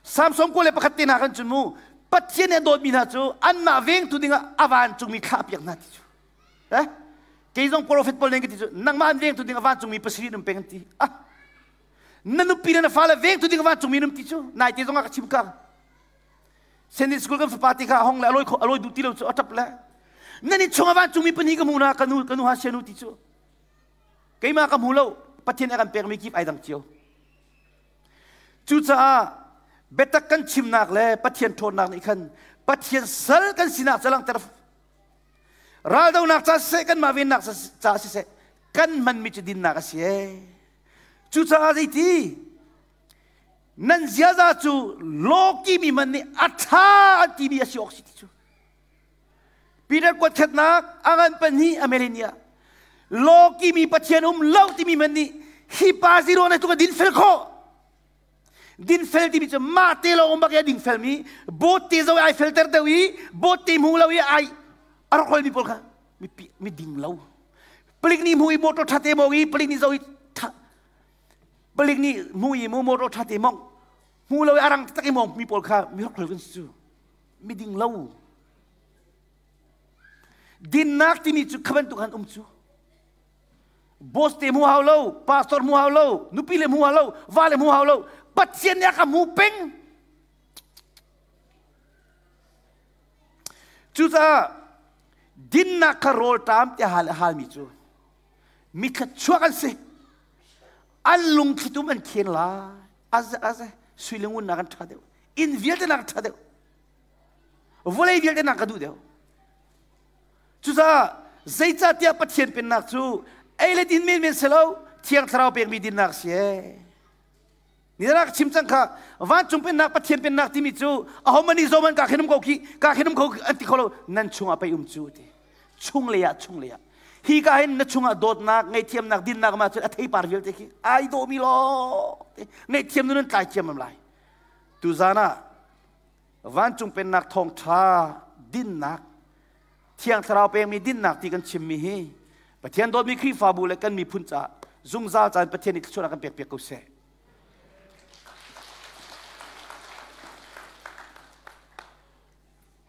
Speaker 1: Samson 21 te hna kan cun mu Pathian nih a dawtmi hna cu anmah vengtu dingah a vancungmi thlah piak hna ti cu. Eh? Kei zong prophet pawl nih ka ti cu, nangmah an vengtu ding a vancungmi pasarih um peng an ti. Ah! Na nupi le na fale vengtu ding a vancungmi um ti cu. Nai te zong ah ka chim ka. Sunday school kan fapa ti kha hong le aloi aloi duh ti lo cu, a tap le. Nan in chung a vancungmi pahnih ka hmu na ka nu ka nu ha sianu ti cu. Keimah ka hmu lo, Pathian a kan pekmi kip ai dang cio. Cucaah biatak kan chimnak le Pathian ṭhawnnak nih khan Pathian sal kan sinak ca langhter. Raldonak ca siseh, kanmah vennak ca siseh, kan hmanmi cu dinnak a si ee. Cucaah zeiti nan ziaza cu lawki mi man nih a ṭha an timi a si awk si ti cu. Peter kuatkhatnak a ngan pahnih a melenia lawki mi Pathian um lo timi man nih hi pa zero na tluk a dinfel khawh. Dinfel timi cu mah te lo um bak i a dingfel mi bawt te zo ai felter deuh i bawt te hmu lo i ai a rak mi pawl kha mi ding lo. Palik nih hmu i motor ṭha te mong i palik nih zo i palik nih hmu i mu motor ṭha te mong hmu lo i a rang tak i mong mi pawl kha mi hrokhrol kan si cu, mi ding lo. Dinnak timi cu kha bantuk han um cu. Boss te hmu hau lo, pastor hmu hau lo, nupi le hmu hau lo, va le hmu hau lo, Pathian nih a ka hmu peng. Cucaah dinnak kha rawlṭam tiah hal halmi cu mi thluachuak an si. An lungthlitum an khen lai. Aze aze sui le ngun nak an ṭha deuh, inn vialte nak ṭha deuh, vawlei vialte nak ka duh deuh. Cucaah zeicahtiah Pathian pennak cu ei le din menmen si lo, Thiang Thlarau pekmi dinnak si ee. Ni rak chim cang kha, vancung pennak Pathian pennak timi cu ahohmanh nih zoman ka khin um ko khi ka khin um ko an ti kho lo, nan chungah pei um cu ti. Chung lei ah, chung lei ah. Hi ka hin na chungah dawtnak, ngaihthiamnak, dinnak ma cun a theipar vialte khi ai dawmi lo. Ngaihthiam nun an tlai thiam am lai. Tuzan ah vancung pennak thawngṭha dinnak, Thiang Thlarau pekmi dinnak ti kan chimmi hi Pathian dawtmi Khrihfabu le kan miphun caah zungzal caan Pathian nih thluachuah kan pek piak ko seh.